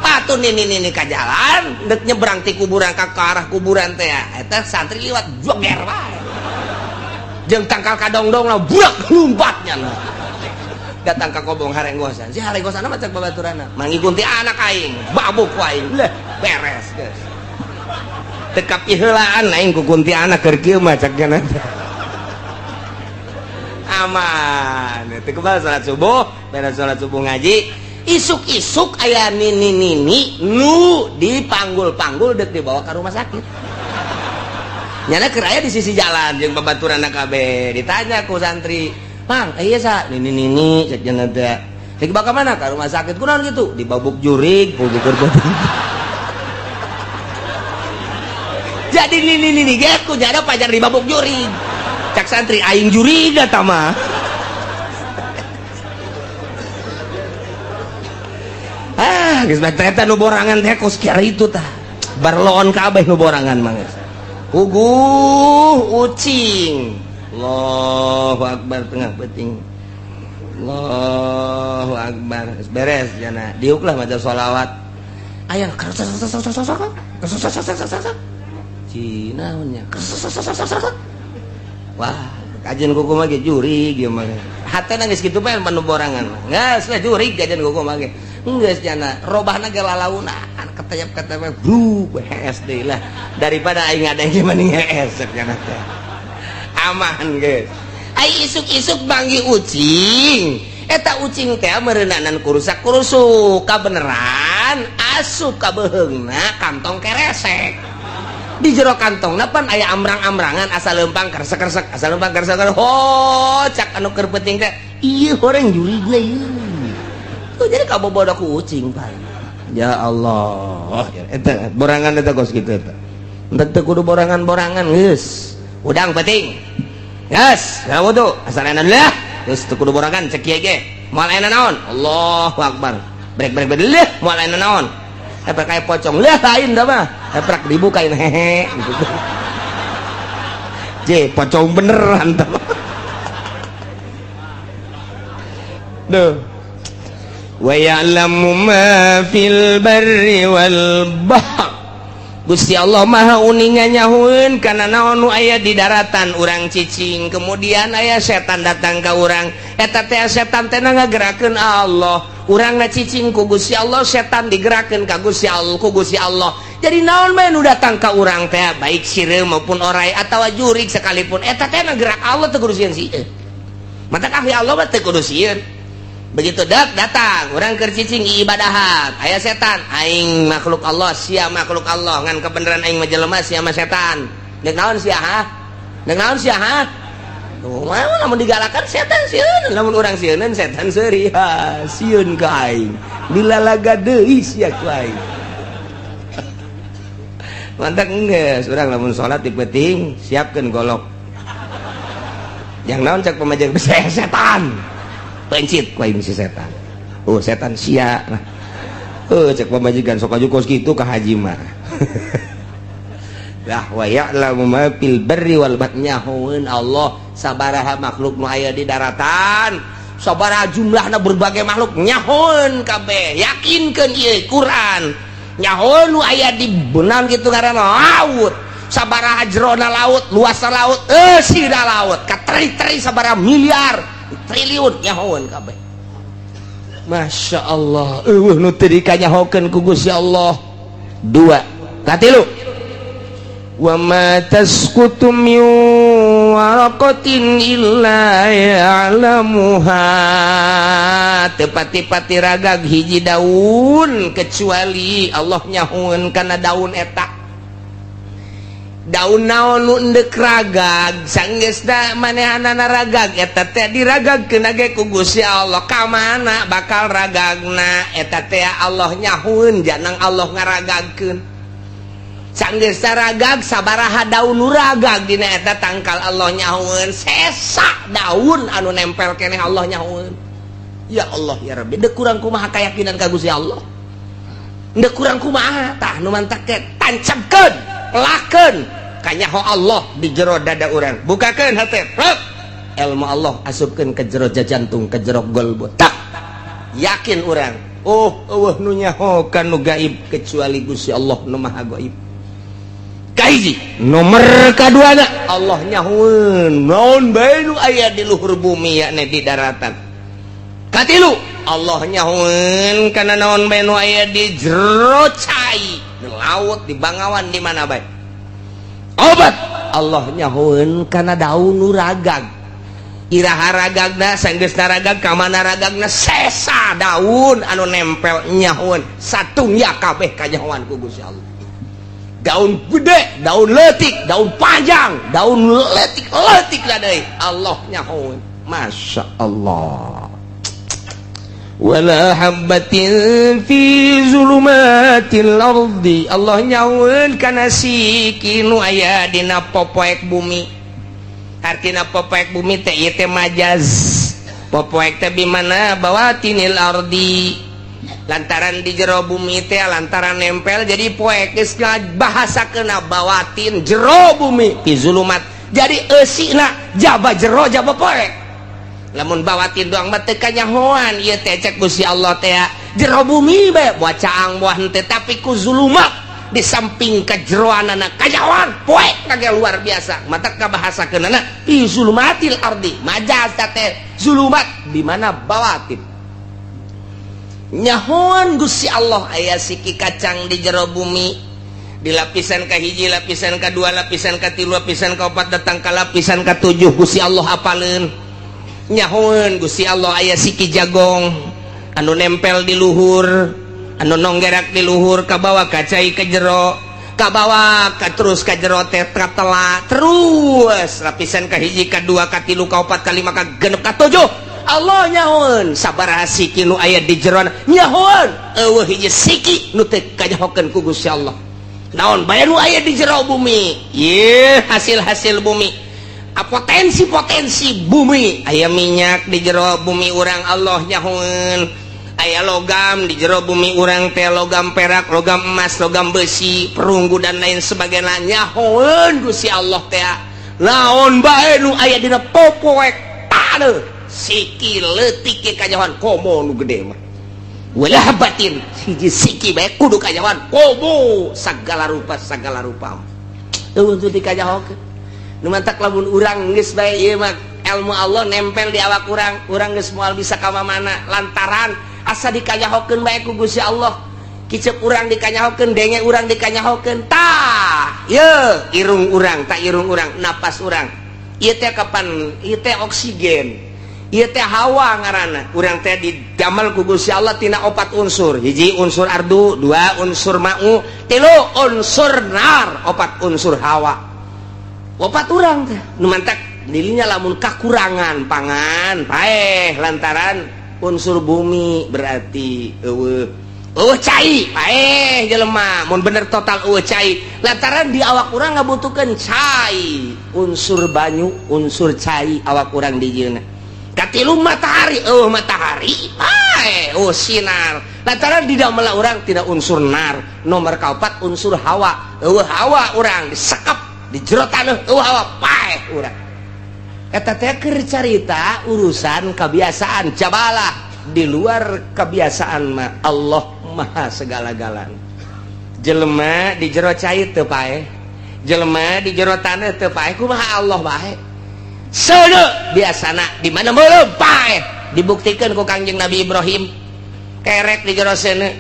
Atuh nini ka jalan, dek nyebrang ti kuburan ka arah kuburan teh. Eta santri liwat joger wae. Jeung tangkal kadongdong lah burak lompatnya lah. Datang ka Kobong harenggosan. Si harenggosan mah cek babaturana. Mangi kuntilanak aing, babuk wae. Leh, beres geus. Teu kapiheulaan aing ku kuntilanak keur kieu mah cek nya. Aman itu kebal salat subuh, beres salat subuh ngaji, isuk-isuk aya nini-nini nu dipanggul-panggul dek dibawa ke rumah sakit. Nyana keur aya di sisi jalan jeung babaturan kabeh ditanya ku santri, "Mang, iya sa nini-nini cek cenah teh. Rek dibawa ka mana? Ka rumah sakit. Kunaon kitu? Dibabuk jurig, puguh keur." Jadi nini-nini ge ku nyana pajar dibabuk jurig. Cak santri aing jurig eta mah. Ah, geus bae eta nu borangan teh kos kieu itu tah. Barloon kabeh nu borangan mah geus. Puguh ucing. Allahu akbar tengah peuting. Allahu akbar. Geus beres jana. Diuk lah maca sholawat. Aya Cina nya. Wah, kajian kuku mah ge jurig ieu mah. Hatena geus kitu bae panu borangan mah. Geus lah jurig kajian kuku mah ge. Geus jana robahna ge lalaunan ketayap-ketayap bru hees deui lah. Daripada aing ngadenge mending hees cek jana teh. Aman geus. Ai isuk-isuk manggih ucing, eta ucing teh meureunanan kurusak kurusuk kabeneran asup ka beuheungna kantong keresek. Di jero kantongna pan aya amrang-amrangan, asa leumpang keresek-keresek, asa leumpang keresek. Oh, cak anu keur penting teh ieu horeng jurigna ieu. Tuh jadi kabobodo ku ucing pan. Ya Allah, eta borangan eta kos kitu eta. Entek teu kudu borangan-borangan geus. Udang penting. Geus, ya wudu, asal enak lah. Geus teu kudu borangan cek kieu ge. Moal aya naon? Allahu akbar. Brek brek brek leuh, moal aya naon? Apa kayak pocong lah, lain dah mah. Eprak dibukain, hehe gitu. Je pocong beneran dah mah. Duh. Wa ya'lamu ma fil barri wal bahr. Gusti Allah Maha uninga nyahueun kana naon nu aya di daratan. Urang cicing, kemudian aya setan datang ka urang, eta teh setan teh ngagerakeun Allah. Urang cicing ku Gusti Allah, setan digerakkeun ka Gusti Allah, ku Gusti Allah. Jadi naon bae nu datang ka urang teh, baik sireum maupun orai atawa jurig sekalipun, eta teh gerak Allah, teu kudu sieun sieun. Matak ahli Allah mah teu kudu sieun. Begitu dak datang urang keur cicing ibadahan, aya setan, aing makhluk Allah, sia makhluk Allah, ngan kebenaran aing mah jelema, sia mah setan. Deuk naon sia, ha? Deuk naon sia, ha? Tuh, lamun digalakan setan sieun, lamun urang sieuneun setan seuri, ha, sieun ka aing. Dilalaga deui sia ku aing. Mantak geus urang lamun salat di peuting siapkeun golok. Yang naon cak pamajikan, setan. Pencit ku aing si setan. Oh, setan sia. Nah. Oh, cek pamajikan sok aju kos kitu ka haji mah. Lah, wa ya'lamu ma fil barri wal bahri, nyahoeun Allah sabaraha makhluk nu aya di daratan, sabaraha jumlahna berbagai makhluk nyahoeun kabeh. Yakinkeun ieu Quran. Nyahoeun nu aya di beunang kitu ngaranna laut. Sabaraha jerona laut, luasna laut, eusina laut, kateri-teri sabaraha miliar, triliun nyahoeun kabeh. Masya Allah, eueuh nu teu dikanyahokeun ku Gusti Allah. Dua, katilu. Wa ma tasqutu min waraqatin illa ya'lamuha. Teu pati-pati ragag hiji daun kecuali Allah nyahoeun kana daun eta. Daun naon nu endek ragag, sanggeusna manehanana ragag eta teh diragagkeun ge ku Gusti Allah. Ka mana bakal ragagna eta teh Allah nyahoeun, janang Allah ngaragagkeun. Sanggeusna ragag, sabaraha daun nu ragag dina eta tangkal Allah nyahoeun, sesa daun anu nempel keneh Allah nyahoeun. Ya Allah ya Rabbi, deuk kurang kumaha keyakinan ka Gusti Allah? Deuk kurang kumaha? Tah nu mantak teh tancapkeun, lakeun kanyaho Allah di jero dada urang. Bukakeun hate, plek. Ilmu Allah asupkeun ke jero jantung, ke jero golbu. Tak yakin urang, oh, eueuh nu nyaho ka nu gaib kecuali Gusti Allah nu Maha Gaib. Kahiji, nomor kaduana Allah nyahoeun naon bae nu aya di luhur bumi, yakni di daratan. Katilu, Allah nyahoeun kana naon bae nu aya di jero cai, di laut, di bangawan, di mana bae. Obat, Allah nyahoeun kana daun nu ragag, iraha ragagna, sanggeusna ragag ka mana ragagna, sesa daun anu nempel nyahoeun, satungya kabeh kanyahoan ku Gusti Allah. Daun gede, daun leutik, daun panjang, daun leutik leutik lah deui Allah nyahoeun. Masya Allah. Wala habbatin fi zulumatil ardi, Allah nyahoeun kana siki nu aya dina popoek bumi. Artina popoek bumi teh ieu teh majaz. Popoek teh bimana bawatinil ardi, lantaran di jero bumi teh lantaran nempel jadi poek, geus bahasa kena bawatin jero bumi, fi zulumat, jadi eusina jaba jero jaba poek. Lamun bawatin doang mah teu kanyahoan ieu teh cek Gusti Allah teh jero bumi bae, buah caang buah henteu, tapi ku zulumat di samping kejeroanana kanyahoan poek kage luar biasa. Mata kabahasakeunana fi zulumatil ardi, majaz teh zulumat di mana bawatin. Nyahoan Gusti Allah aya siki kacang di jero bumi. Di lapisan kahiji, lapisan kedua, lapisan katilu, lapisan keempat, datang ke lapisan ketujuh, Gusti Allah apaleun, nyahoeun Gusti Allah aya siki jagong anu nempel di luhur, anu nonggerak di luhur, kabawa ka cai ke jero, kabawa ka terus ka jero teh katela terus lapisan kahiji, kadua, katilu, kaopat, kalima, ka genep, katujuh. Allah nyahoeun sabaraha siki nu aya di jero, nyahoeun euweuh hiji siki nu teu kanyahokeun ku Gusti Allah. Naon bae nu aya di jero bumi ye, hasil-hasil bumi, potensi-potensi bumi. Aya minyak di jero bumi urang, Allah nyahoeun. Aya logam di jero bumi urang teh, logam perak, logam emas, logam besi, perunggu, dan lain sebagainya, nyahoeun Gusti Allah teh. Naon bae nu aya dina popoek taneuh, siki leutik ge kanyahoan, komo nu gede mah. Wala habbatin, hiji siki bae kudu kanyahoan, komo sagala rupa, sagala rupa euweuh teu dikanyahokeun. Nu mantak lamun urang geus bae ieu mah ilmu Allah nempel di awak urang, urang geus moal bisa ka mana lantaran asa dikanyahokeun bae ku Gusti Allah. Kicep urang dikanyahokeun, denge urang dikanyahokeun. Tah ye irung urang, tak irung urang, napas urang ieu teh kapan ieu teh oksigen, ieu teh hawa ngaranna. Urang teh didamel ku Gusti Allah tina opat unsur: hiji unsur ardu, dua unsur ma'u, tilu unsur nar, opat unsur hawa. Opat urang teh. Nu mantak dirinya lamun kakurangan pangan paeh lantaran unsur bumi, berarti euweuh euweuh cai, paeh jelema mun bener total euweuh cai lantaran di awak urang ngabutuhkeun cai, unsur banyu, unsur cai awak urang dijieunna. Katilu matahari, euweuh matahari paeh, oh sinar lantaran di dalam urang tidak unsur nar. Nomor kaopat unsur hawa, euweuh hawa urang disekep di jero taneuh, euweuh hawa paeh urang. Eta teh keur carita urusan kebiasaan jabalah. Di luar kebiasaan mah Allah maha segala-galana. Jelema di jero cai teu paeh, jelema di jero taneuh teu paeh, kumaha Allah bae? Seuneu biasana di mana meuleum paeh. Dibuktikan ku Kangjeng Nabi Ibrahim, kerek di jero seuneu,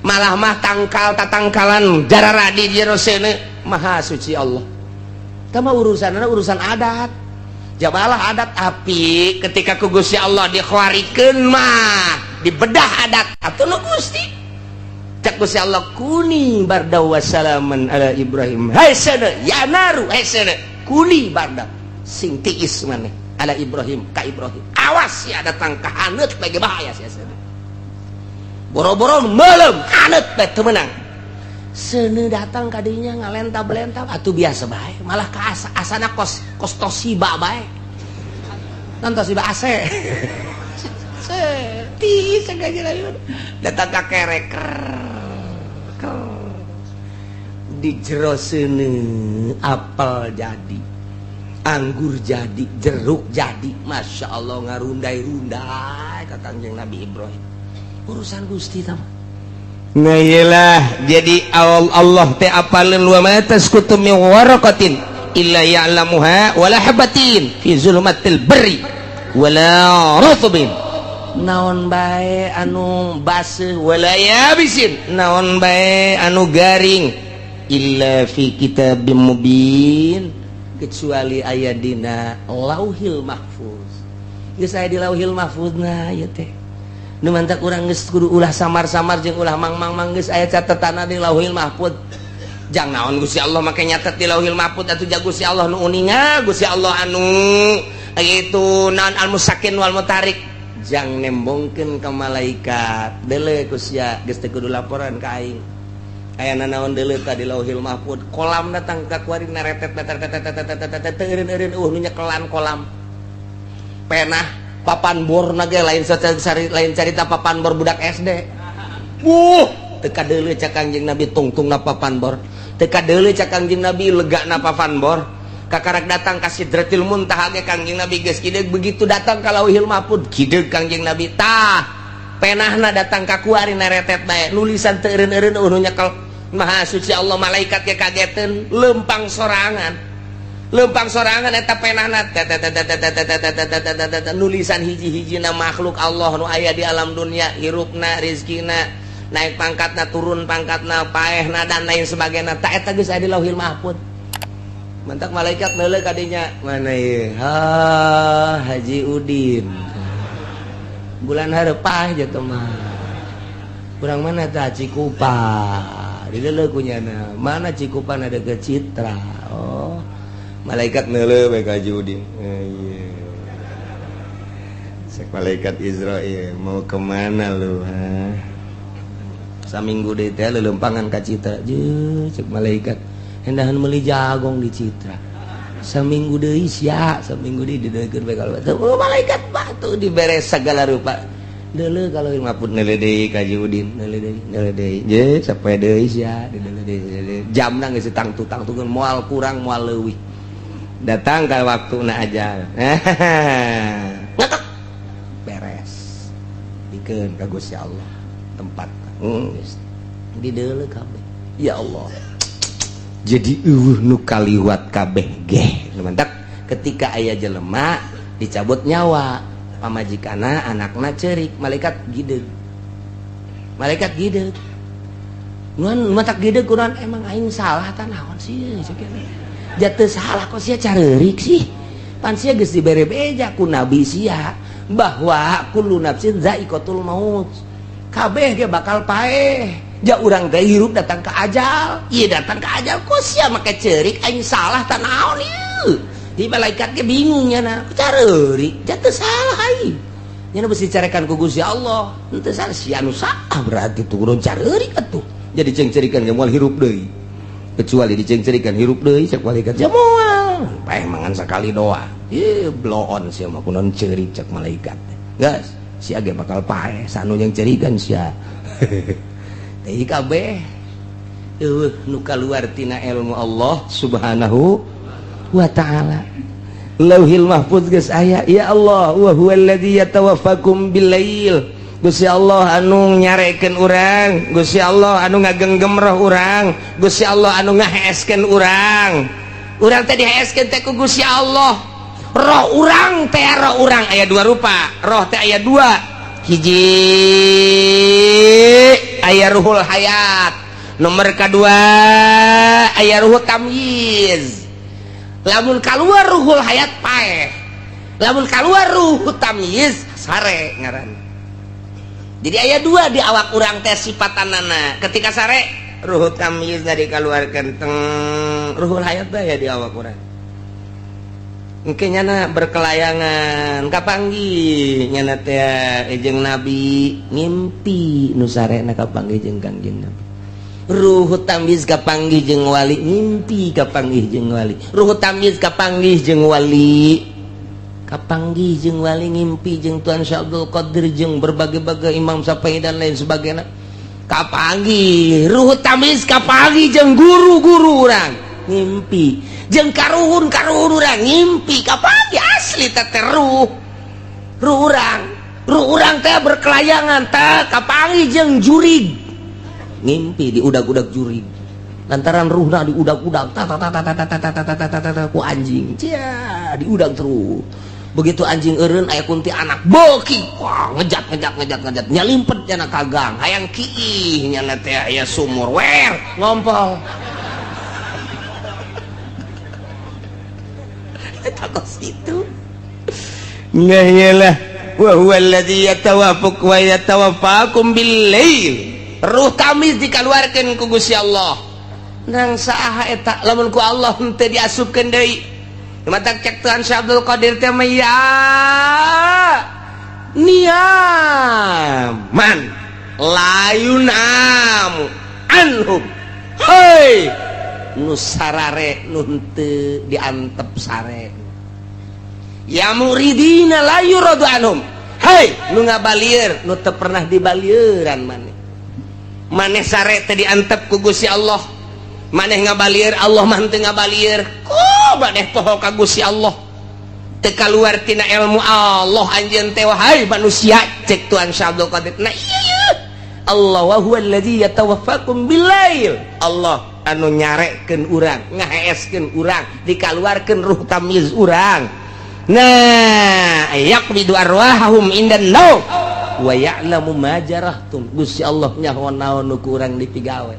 malah mah tangkal tatangkalan jarara di jero seuneu. Maha suci Allah. Tama urusan urusan adat jabalah, adat api ketika ku Gusti Allah dikhawarikeun mah dibedah adat atuh nu Gusti. Cak Gusti Allah, kuni barda wassalaman ala Ibrahim. Hai seuneu ya naru, hai seuneu, kuni barda, sing tiis maneh, ala Ibrahim, ka Ibrahim. Awas ya datang ka haneut bae, bahaya sia seuneu. Boro-boro meuleum, haneut bae teu meunang. Seuneu datang kadinya ngalentab-lentab atuh biasa bae, malah ka asa, asana kos kos Toshiba bae. Non Toshiba AC. Tiis sengaja datang ka kerek di jero seuneu, apel jadi, anggur jadi, jeruk jadi, masya Allah, ngarundai-rundai ka Kangjeng Nabi Ibrahim. Urusan Gusti tama. Nah iyalah, jadi Allah teh apaleun, wa ma tasqutu min waraqatin illa ya'lamuha wala habatin fi zulumatil barri wala rutbin, naon bae anu baseuh, wala yabisin, naon bae anu garing, illa fi kitabim mubin, kecuali aya dina Lauhil Mahfuz. Geus aya di Lauhil Mahfuz. Nah ieu teh nu mantak urang geus kudu ulah samar-samar jeung ulah mang-mang-mang. Geus aya catetanna di Lauhil Mahfuz. Jang naon Gusti Allah make nyatet di Lauhil Mahfuz atuh? Ja Gusti Allah nu uninga, Gusti Allah anu itu naon, al musakin wal mutarik, jang nembongkeun ka malaikat, deuleu ku sia, geus teu kudu laporan ka aing. Aya nanaon deuleu ka di Lauhil Mahfuz. Kolam datang ka kuari naretet teu eureun-eureun, nu nyekelan kolam penah papan bor ge lain, lain carita papan bor budak SD. Teu kadeuleu cak Kangjeng Nabi tungtungna papan bor, teu kadeuleu cak Kangjeng Nabi legana papan bor. Kakarak datang ka Sidratil Muntaha ge Kangjeng Nabi geus kideug. Begitu datang ka Lauhil Mahfuz, kideug Kangjeng Nabi. Tah penahna datang ka kuari naretet bae, nulisan teu eureun-eureun, nu nyekel. Maha suci Allah, malaikat ge kageteun, lempang sorangan, lempang sorangan eta penahna, nulisan hiji-hijina makhluk Allah nu aya di alam dunia, hirupna, rizkina. Naik pangkatna, turun pangkatna, paehna, dan lain sebagainya. Tak, eta geus aya di Lauhil Mahfud. Mantak malaikat neuleuh kadinya, mana ieu? Ha, Haji Udin. Bulan hareup paeh teh mah. Kurang mana tah? Cikupa. Dideuleuh ku nyana. Mana Cikupa na deket Citra. Oh. Malaikat neuleuh bae ka Haji Udin. Eh, iya. Cek malaikat Izrail, "Mau kemana lu, ha?" Saminggu deui teh leuleumpangan ka Citra. Je, cek malaikat, hendahan meuli jagong di Citra. Saminggu deui sia, saminggu deui dideuleukeun bae kalau oh, malaikat batu dibere segala rupa. Deuleuh kalau maput, neuleuh deui ka Haji Udin, neuleuh deui, neuleuh deui. Je, sapoe deui sia, dideuleuh deui. Jamna geus tangtu-tangtukeun, moal kurang moal leuwih. Datang ke waktu na aja. Ngetek. Beres. Dikeun ka Gusti Allah tempat. Geus. Dideuleuh kabeh. Ya Allah. Jadi euweuh nu kaliwat kabeh geh. Mantak ketika aya jelema dicabut nyawa, pamajikana, anakna cerik, malaikat gideg. Malaikat gideg. Nuan matak gideg kunaon, emang aing salah tah naon sih cek? Jatuh salah kok sia careurik sih? Pan sia geus dibere beja ku nabi sia bahwa kullu nafsin zaiqatul maut. Kabeh ge bakal paeh. Ja urang teh hirup datang ke ajal. Ieu datang ke ajal kok sia make ceurik, aing salah tah naon ieu? Di malaikat ge bingung nya, careurik, jatuh salah aing. Nya besi carekan ku Gusti Allah. Henteu salah, sia nu salah berarti turun careurik atuh. Jadi cengcerikan ge moal hirup deui. Kecuali dicengcerikan hirup deui, cek malaikat, ya moal. Paeh mangan sakali doa. Ih, bloon sia mah, kunaon ceurik, cek malaikat. Geus, sia ge bakal paeh sanu yang cerikan sia. Teh kabeh euweuh nu kaluar tina ilmu Allah Subhanahu wa Ta'ala. Lauhil Mahfuz geus aya. Ya Allah, wa huwallazi yatawaffakum billail. Gusti Allah anu nyarekeun urang, Gusti Allah anu ngagenggem roh urang, Gusti Allah anu ngaheeskeun urang. Urang teh diheeskeun teh ku Gusti Allah. Roh urang teh, roh urang aya dua rupa. Roh teh aya dua. Hiji aya ruhul hayat, nomor kedua aya ruhul tamyiz. Lamun keluar ruhul hayat, paeh. Lamun keluar ruh tamyiz, sare ngaran. Jadi aya dua di awak urang teh sifatanana. Ketika sare, ruh tamyiz dikeluarkan teng, ruhul hayat teh ya di awak urang. Mungkin nyana berkelayangan, kapanggih nyana teh jeung nabi, ngimpi nu sarena kapanggih jeung Kangjeng Nabi. Ruh tamyiz kapanggih jeung wali, ngimpi kapanggih jeung wali. Ruh tamyiz kapanggih jeung wali, kapanggih jeung wali, ngimpi jeung Tuan Syekh Abdul Qadir, jeung berbagai-bagai Imam Syafi'i dan lain sebagainya. Kapanggih ruh tamyiz, kapanggih jeung guru-guru urang, ngimpi jeung karuhun karuhun urang, ngimpi kapanggih asli teh ruh ruh urang. Ruh urang teh berkelayangan teh kapanggih jeung jurig, ngimpi di udag-udag jurig, lantaran ruhna di udag-udag ta ta ta ta ta ta ta ta ta ta ta ta ku anjing cia, diudag terus. Begitu anjing eureun, aya kunti anak boki, wah, ngejat ngejat ngejat ngejat, nyalimpet nyana ka gang, hayang kiih nyana teh, aya sumur wer ngompol. Eta kos itu. Nah, iyalah, wa huwa alladzi yatawaffaq wa yatawaffakum bil-lail. Ruh tamyiz dikeluarkeun ku Gusti Allah. Nang saha eta lamun ku Allah henteu diasupkeun deui? Matak cek Tuhan Syekh Abdul Qadir teh mah, ya niyaman la yunamu anhum. Hei, nu sarare nu henteu diantep sare. Ya muridina la yuradu anhum. Hei, nu ngabalieur nu teu pernah dibalieuran maneh. Maneh sare teh diantep ku Gusti Allah. Maneh ngabalieur, Allah mah henteu ngabalieur. Kok maneh poho ka Gusti Allah? Teu kaluar tina ilmu Allah anjeun teh, wahai manusia, cek Tuhan Syekh Abdul Qadir. Nah, iya, Allah, wa huwa allazi yatawaffakum billail. Allah anu nyarekeun urang, ngaheeskeun urang, dikaluarkeun ruh tamyiz urang. Nah, yaqbidu arwahahum indan naum. Wa ya'lamu ma jarahtum, Gusti Allah nyaho naon nu ku urang dipigawe.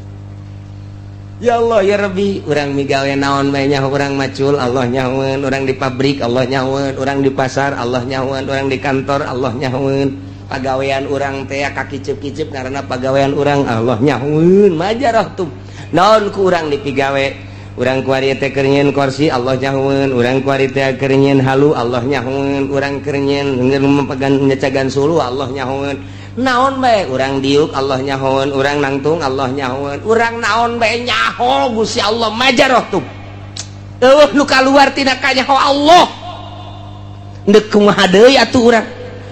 Ya Allah ya Rabbi, urang migawe naon bae nyaho. Urang macul, Allah nyahoeun. Urang di pabrik, Allah nyahoeun. Urang di pasar, Allah nyahoeun. Urang di kantor, Allah nyahoeun. Pagawean urang teh kakiceup-kiceup karena pagawean urang, Allah nyahoeun. Ma jarahtum, naon ku urang dipigawe. Urang kuari teh keur nyieun kursi, Allah nyahoeun. Urang kuari teh keur nyieun halu, Allah nyahoeun. Urang keur nyieun memegan nyecagan suluh, Allah nyahoeun. Naon bae urang diuk, Allah nyahoeun. Urang nangtung, Allah nyahoeun. Urang naon bae nyaho Gusti Allah. Ma jarahtum, euweuh nu kaluar tina kanyaho Allah. Deuk kumaha deui atuh urang?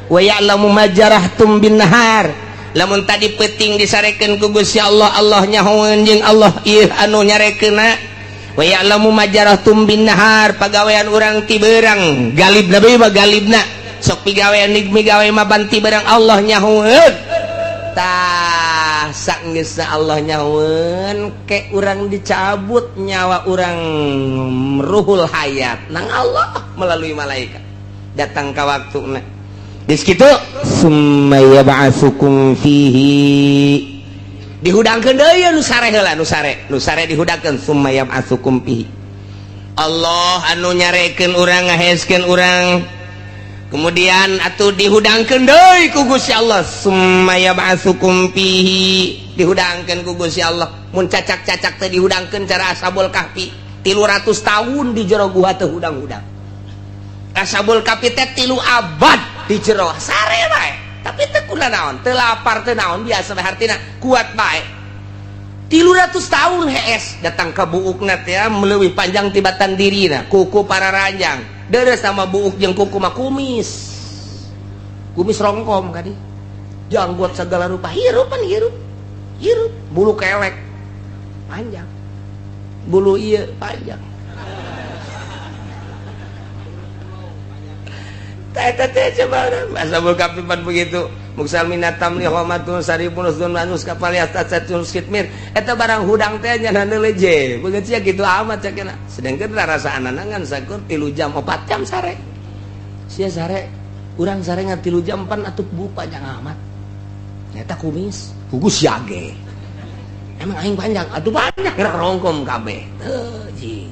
Wa ya'lamu ma jarahtum bin nahar. Lamun tadi peuting disarekeun ku Gusti Allah, Allah nyahoeun jeung Allah ieu anu nyarekeunna. Wa ya'lamu ma jarahtum bin nahar, pagawean urang ti beurang, galibna bae mah, galibna sok pigawean migawe mah banti beurang, Allah nyahoeun. Tah, sanggeusna Allah nyahoeun, ke urang dicabut nyawa urang, ruhul hayat nang Allah melalui malaikat datang ka waktuna. Geus kitu, summa yab'atsukum fihi, dihudangkeun deui nu sare heula, nu sare, nu sare dihudangkeun. Summa yab'atsukum fihi, Allah anu nyarekeun urang, ngaheskeun urang, kemudian atuh dihudangkeun deui ku Gusti Allah. Summa yab'atsukum fihi, dihudangkeun ku Gusti Allah. Mun cacak-cacak teh dihudangkeun cara Ashabul Kahfi, 300 tahun di jero gua teh hudang-hudang. Ashabul Kahfi teh 3 abad di jero sare bae, tapi teu kuna naon, teu lapar, teu naon, biasa bae, hartina kuat bae. 300 tahun hees, datang ke buukna teh meleuwih panjang tibatan dirina, kuku pararanjang, deres sama buuk jeung kuku mah, kumis kumis rongkom kadi, janggot segala rupa, hirup pan hirup hirup, bulu kelek panjang, bulu iya panjang. Eta teh coba Ashabul Kahfi pan begitu. Muksal minat tamli homatun saripun usdun manus kapal yastatun skitmir. Eta barang hudang teh nya leje. Begitu ya, gitu amat cakena. Sedangkan rasa ngan sakur 3 jam 4 jam sare. Sia sare, urang sare ngan 3 jam pan atuh bu panjang amat. Eta kumis, kugus yage. Emang aing panjang, atuh panjang gerak rongkom kabeh. Teu ji.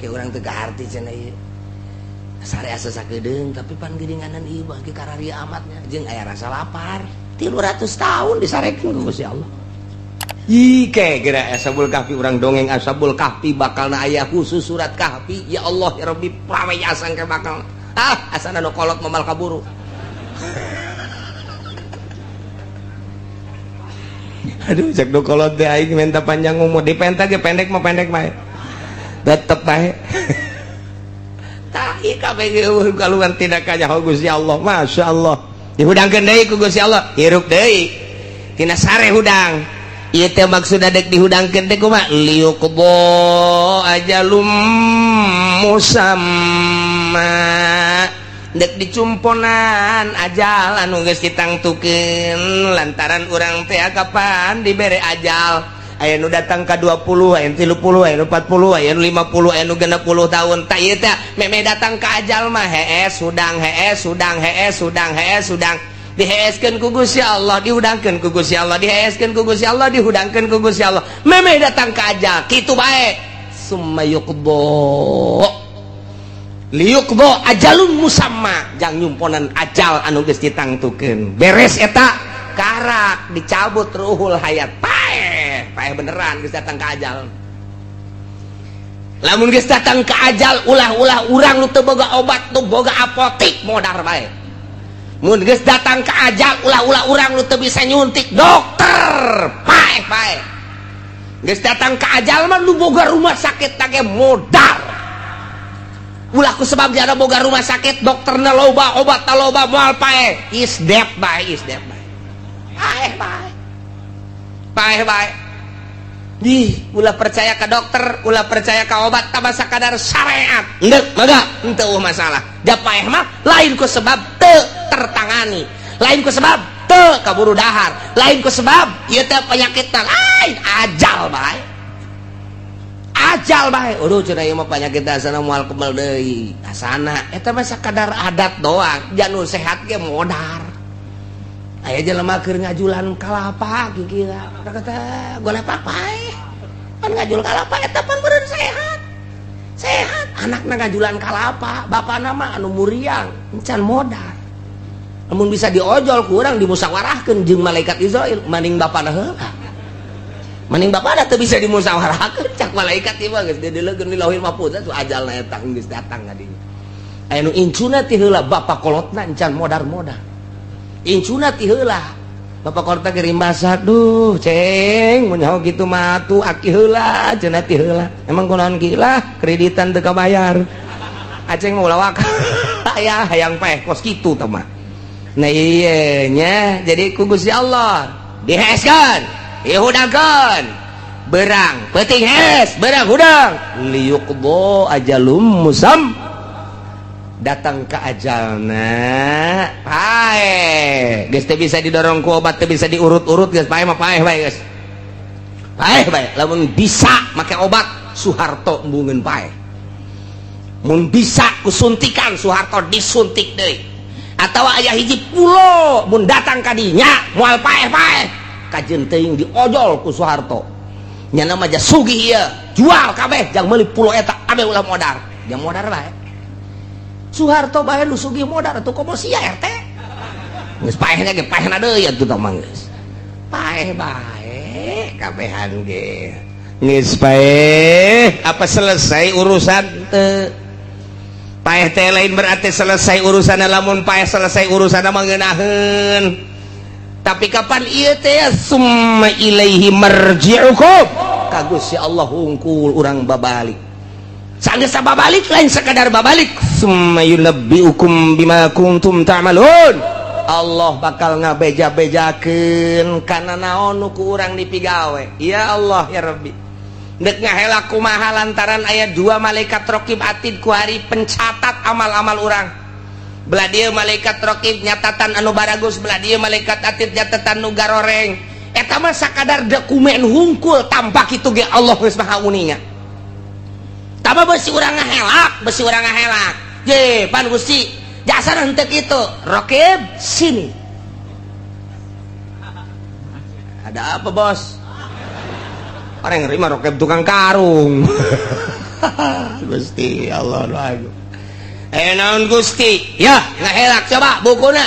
Kayak urang teu kaharti cenah ieu. Sare asa sakedeung, tapi pan geuninganan ieu mah ge kararia amatnya jeung aya rasa lapar. 300 tahun disarekeun ku Gusti Allah. Ih, ke geura Ashabul Kahfi, urang dongeng Ashabul Kahfi bakalna aya khusus surat Kahfi. Ya Allah ya Rabbi, prawe asang ke bakal. Ah, asana nu kolot moal kaburu. Aduh, cek nu kolot teh aing minta panjang umur, dipenta ge pendek mah pendek bae. Tetep bae. Tai kabeh keluar tidak kanyaho Gusti Allah. Masya Allah. Dihudangkeun deui ku Gusti Allah, hirup deui. Tina sare hudang. Ieu teh maksudna dek dihudangkeun teh kumaha? Liyuqda ajalum musamma. Dek dicumponan ajal anu geus ditangtukeun, lantaran urang teh kapan dibere ajal. Aya nu datang ka 20, aya nu 30, aya nu 40, aya nu 50, aya nu 60 tahun. Tak ieu teh meme datang ka ajal mah hees hudang, hees hudang, hees hudang, hees hudang, diheeskeun ku Gusti Allah, dihudangkeun ku Gusti Allah, diheeskeun ku Gusti Allah, dihudangkeun ku Gusti Allah, meme datang ka ajal kitu bae. Summa yuqda, liyuqda ajalun musamma, jang nyumponan ajal anu geus ditangtukeun. Beres eta, karak dicabut ruhul hayat, paeh paeh beneran geus datang ka ajal. Lamun geus datang ka ajal, ulah-ulah urang nu teu boga obat, nu boga apotik, modar bae. Mun geus datang ka ajal, ulah-ulah urang nu teu bisa nyuntik dokter, paeh paeh. Geus datang ka ajal mah, nu boga rumah sakit tage modar. Ulah ku sebab jana boga rumah sakit, dokterna loba, obat loba, moal paeh. Is dead bae, is dead bae, paeh bae, paeh bae. Ih, ulah percaya ke dokter, ulah percaya ke obat, tambah sakadar syariat. Endek, maka henteu masalah. Da paeh mah lain ku sebab teu tertangani, lain ku sebab teu kaburu dahar, lain ku sebab ieu teh penyakit lain, ajal bae. Ajal bae. Aduh, cenah ieu mah penyakit asana moal kebal deui. Asana eta mah sakadar adat doang. Janur sehat ge modar. Aya jelema keur ngajulan kalapa kikira kata golepak paeh. Pan ngajul kalapa eta pan beureun sehat. Sehat anakna ngajulan kalapa, bapana mah anu muriang, encan modal. Lamun bisa diojol ku urang dimusawarahkeun jeung malaikat Izrail, maning bapana heula. Maning bapana teu bisa dimusawarahkeun cak malaikat ieu mah geus dideleukeun di Lauhil Mahfuz atuh ajalna eta geus datang ka dinya. Aya nu incuna ti heula bapa kolotna encan modar-modar. Incuna ti heula bapak kolotna ge rimbasak, duh ceng mun nyaho kitu mah atuh aki heula cenah ti heula. Emang kunaon ki lah kreditan teu kabayar. Aceng mah ulah waka. Aya hayang paeh kos kitu tah mah. Nah iya nya jadi ku Gusti Allah diheskeun, dihudangkeun. Berang peuting hes, berang hudang. Liyuqdo ajalum musam. Datang ke ajalna paeh geus teu bisa didorong ku obat, teu bisa diurut-urut, geus paeh mah paeh bae geus. Paeh bae lamun bisa make obat Soeharto embungeun paeh. Mun bisa ku suntikan Soeharto disuntik deui. Atawa aya hiji pulo mun datang ka dinya moal paeh-paeh. Kajeun teuing diojol ku Soeharto. Nya mah sugih ieu, jual kabeh jang meuli pulo eta kabeh ulah modar. Jang modar bae. Soeharto bae nu sugih modar atuh komo sia RT. Geus paehna ge paehna deui atuh tah mah geus. Paeh bae kabehan ge. Geus paeh, apa selesai urusan teu? Paeh teh lain berarti selesai urusan, lamun paeh selesai urusan mah ngeunaheun. Tapi kapan ieu teh summa ilaihi marji'ukum. Ka Gusti Allah hungkul urang babalik. Sanggeus babalik lain sekadar babalik, summa yunabbiukum bima kuntum ta'malun. Allah bakal ngabeja-bejakeun kana naon nu ku urang dipigawe. Ya Allah ya Rabbi. Dek ngahela kumaha lantaran aya dua malaikat raqib atid ku hari pencatat amal-amal urang. Belah dieu malaikat raqib nyatatan anu baragus, belah dieu malaikat atid nyatatan nu garoreng. Eta mah sakadar dokumen hungkul tanpa kitu ge Allah geus maha uninga. Tama besi urang ngahelak, besi urang ngahelak. Je, pan Gusti, jasa henteu kitu. Raqib sini. Ada apa, Bos? Orang nerima raqib tukang karung. Gusti Allah nu agung. Naon Gusti? Ya, ngahelak coba bukuna.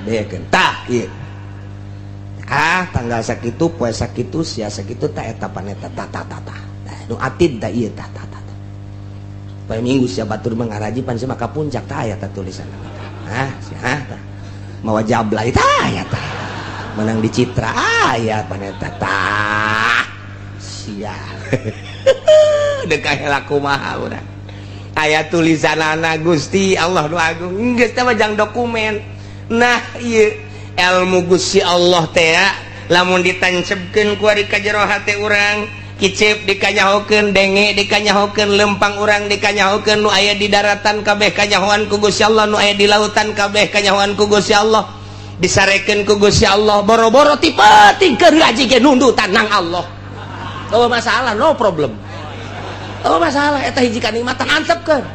Bekeun tah ieu. Ah, tanggal sakitu, poe sakitu, sia sakitu tah eta paneta tah tah tah tah. Nu atid tah ieu tah tah tah. Poe Minggu sia batur mengaraji pan sia maka puncak tah aya tah tulisan. Hah, sia tah. Mawa jablay tah aya tah. Menang di Citra aya paneta tah. Sia. Deuk kahelak kumaha urang. Aya tulisanana Gusti Allah nu agung. Geus teh mah jang dokumen. Nah, ieu ilmu Gusti Allah teh lamun ditancepkeun ku ari ka jero hate urang, kicep dikanyahokeun, denge dikanyahokeun, lempang urang dikanyahokeun, nu aya di daratan kabeh kanyahoan ku Gusti Allah, nu aya di lautan kabeh kanyahoan ku Gusti Allah, disarekeun ku Gusti Allah, boro-boro ti peuting keur ngaji ge nundutan nang Allah. Oh masalah, no problem. Oh masalah eta hiji kanikmatan antepkeun.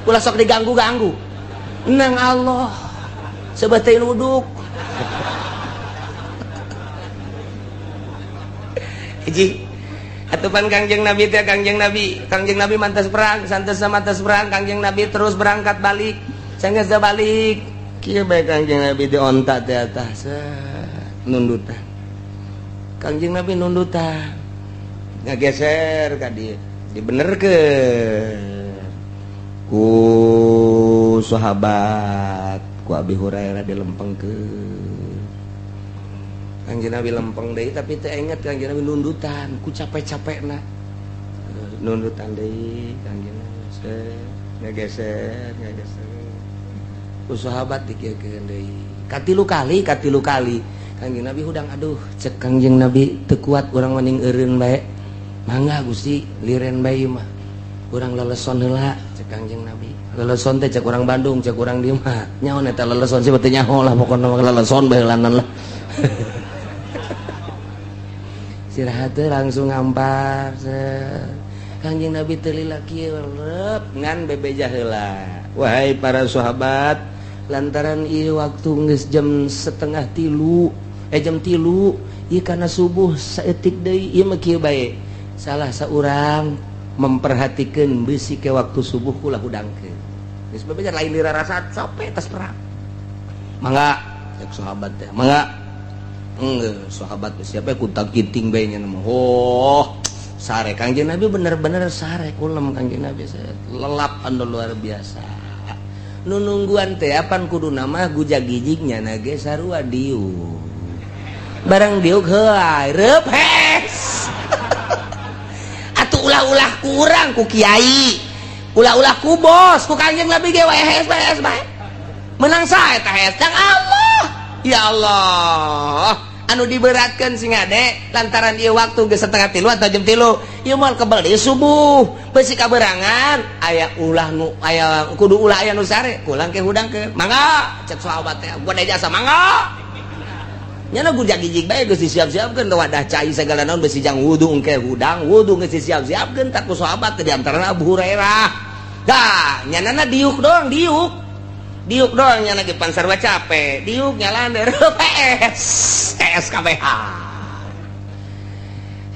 Ulah sok diganggu-ganggu. Nang Allah sebateun uduk. Hiji atupan Kangjeng Nabi teh Kangjeng Nabi mantas perang, santos mantas perang, Kangjeng Nabi terus berangkat balik. Sanggeus balik, kieu bae Kangjeng Nabi di onta teh atas nundutan. Kangjeng Nabi nundutan. Ngageser ka dieu, dibenerkeun ku sahabat, ku Abi Hurairah dilempengkeun. Kangjeng Nabi lempeng deui tapi teu inget Kangjeng Nabi nundutan ku capek-capekna. Nundutan deui Kangjeng Nabi ngageser, ngageser. Ku sahabat dikieukeun deui. Katilu kali Kangjeng Nabi hudang aduh cek Kangjeng Nabi teu kuat urang mending eureun bae. Mangga Gusti liren bae mah. Urang leleson heula cek Kangjeng Nabi. Leleson teh cek urang Bandung, cek urang dieu mah. Nyaho eta leleson sih beuteung nyaho lah pokona mah leleson bae heulanan lah. Istirahat langsung ngampar. Kangjeng Nabi teu lila kieu leup ngan bebeja heula. Wahai para sahabat, Lantaran ieu waktu geus jam 2:30 jam 3 ieu kana subuh saeutik deui ieu mah kieu bae. Salah saurang memperhatikan besi ke waktu subuh ulah hudangkeun. Geus bebeja lain dirarasa capek tas perang. Mangga cek sahabat teh, mangga. Enggeus sahabat siapa kuntang kinting bae nya mah. Oh, sare Kangjeng Nabi bener-bener sare kulem Kangjeng Nabi lelap anu luar biasa. Nu nungguan teh apan kuduna mah gujag-gijignya na ge sarua diuk. Barang diuk heuay reup hes. Atuh ulah-ulah kurang ku kiai. Ulah-ulah ku bos, ku Kangjeng Nabi ge wae hes bae hes bae. Menang sae teh hes Kang Allah. Ya Allah. Anu diberatkan sing ade lantaran ieu waktu geus 2:30 atau jam 3. Ieu moal kebel deui subuh. Beusi kaberangan aya ulah nu aya kudu ulah aya nu sare, kulang ke hudang ke. Mangga cek sahabat teh, gua jasa mangga. Nyana gujag-gijig bae geus disiap-siapkeun wadah cai segala naon besi jang wudu engke hudang, wudu geus disiap-siapkeun tak ku sahabat teh di antarana Abu Hurairah. Dah, nyanana diuk doang, diuk. Diuk doang nyana ge pan sarua capek, diuk nyalander PS, SKBH.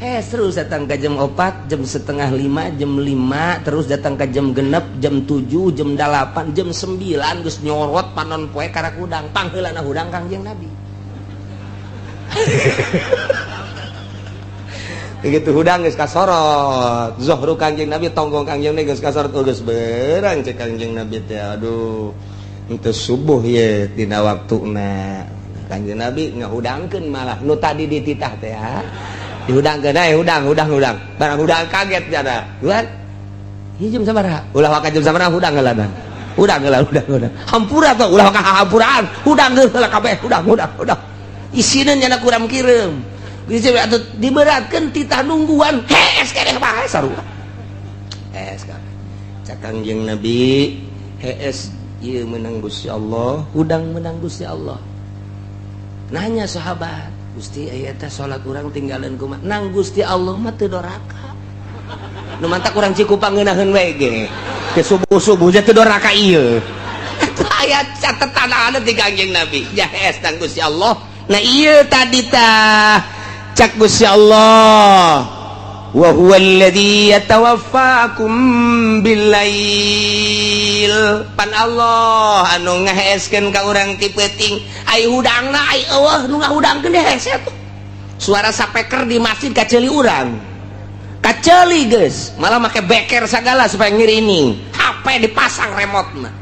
Terus datang ke jam 4, jam 4:30, jam 5, terus datang ke jam 6, jam 7, jam 8, jam 9 geus nyorot panon poe karak hudang, pangheulana hudang Kangjeng Nabi. Begitu hudang geus kasorot, zohru Kangjeng Nabi tonggong Kangjeng Nabi geus kasorot geus berang cek Kangjeng Nabi teh aduh henteu subuh ye dina waktuna. Kangjeng Nabi ngahudangkeun malah nu tadi dititah teh ya. Dihudangkeun aya hudang hudang hudang. Barang hudang kaget jana. Buan. Ieu jam sabaraha? Ulah waka jam sabaraha hudang heula. Hudang heula hudang hudang. Hampura tuh ulah waka hampuraan. Hudang heula kabeh hudang hudang hudang. Isina nyana kurang kirim. Atuh diberatkeun titah nungguan hees keneh bae sarua. Hees kabeh. Cak Kangjeng Nabi hees ieu meunang Gusti Allah, hudang meunang Gusti Allah. Nanya sahabat, Gusti aya teh salat urang tinggalan kumaha? Nang Gusti Allah mah teu doraka. Nu mantak urang Cikupang ngeunaheun we ge. Ke subuh-subuh teh teu doraka ieu. Eta aya catetan anu ti Kangjeng Nabi. Ya hees nang Gusti Allah. Nah iya tadi tah cak Gusti Allah wa huwa alladzi yatawaffakum billail pan Allah anu ngaheeskeun ka urang ti peuting ai hudangna ai eueuh nu ngahudangkeun hese tuh suara sapeker di masjid kaceuli urang kaceuli geus malah make beker sagala supaya ngirining HP dipasang remote mah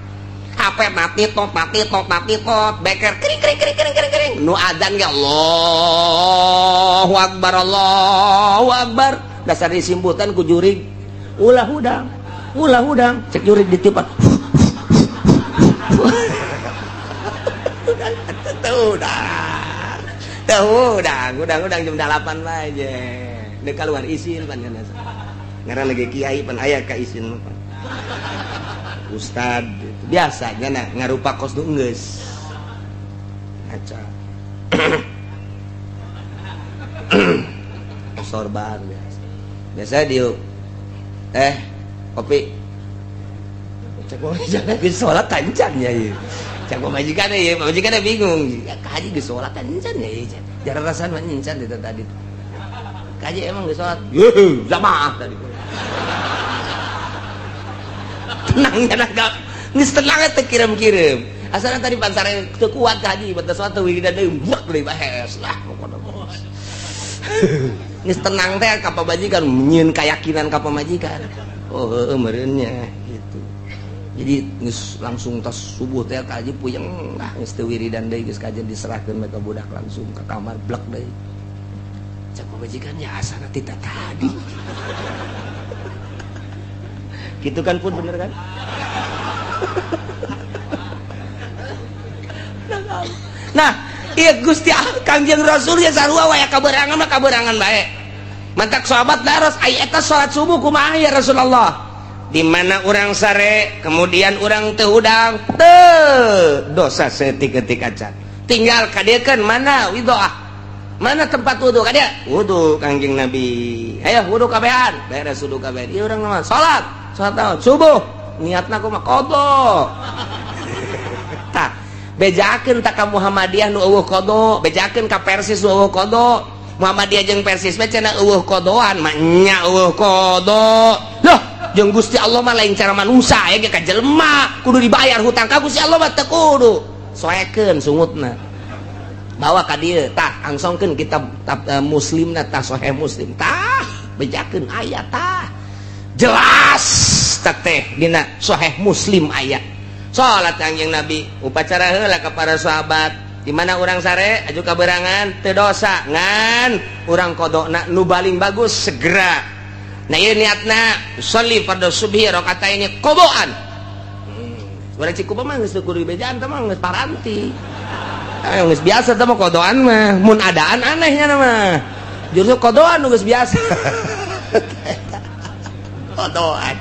HP mati tot mati tot mati tot beker kering kering kering kering kering kering nu adzan ge Allahu akbar Allahu akbar dasar disimputan ku jurig ulah hudang cek jurig ditipan tuh hudang hudang hudang jam 8 bae je deuk keluar isin pan ngaran lagi kiai pan aya ka isin pan ustad biasanya nah ngarupa kos nu geus ngaca sorban biasa biasa diuk kopi cek pamajikan geus salat tancan ya ieu cek pamajikan ieu pamajikan bingung kaji geus salat tancan ya ieu jarang rasana encan itu tadi kaji emang geus salat yeuh jamaah tadi tenangnya naga geus tenang teh kirim-kirim asalna tadi pansare teu kuat ka haji batas salat wiridan deui buak deui bahes lah pokona geus tenang teh ka pamajikan nyieun keyakinan ka pamajikan oh heueuh meureun nya gitu jadi geus langsung tas subuh teh ka haji puyeng lah geus teu wiridan deui geus kajen diserahkeun ka budak langsung ka kamar blek deui cak pamajikan ya asana tita tadi gitu kan pun bener kan. Nah iya Gusti Kangjeng Rasul ya sarua waya kaberangan mah kaberangan bae mantak sahabat daros ai eta salat subuh kumaha ya Rasulullah di mana urang sare kemudian urang teu hudang teu dosa setik-etik acan tinggal kadiekeun mana widoah mana tempat wudu kadia wudu Kangjeng Nabi ayo wudu kabehan beres wudu kabehan ieu urang mah salat salat naon subuh niatna kumaha qada tah Bejakeun tak ka Muhammadiyah nu eueuh qada, bejakeun ka Persis nu eueuh qada. Muhammadiyah jeung Persis mah cenah eueuh qadoan, mah nya eueuh qada. Loh, jeung Gusti Allah mah lain cara manusia ya ge ka jelema, kudu dibayar hutang ka Gusti Allah mah teu kudu. Soekeun sungutna. Bawa ka dieu tah, angsongkeun kitab Muslimna tah, Sahih Muslim tah, bejakeun aya tah. Jelas teh dina Sahih Muslim aya. Salat Kangjeng Nabi, upacara heula ka para sahabat. Di mana urang sare aju kaberangan teu dosa, ngan urang qadona nu paling bagus segera. Nah, ieu niatna sholli fardhu subhi rakaataini qadaan. Urang Cikupa mah geus teu kudu dibejaan teh mah geus paranti. Geus biasa teh mah qadaan mah, mun adaan anehnya mah. Justru qadaan nu geus biasa. Qadaan.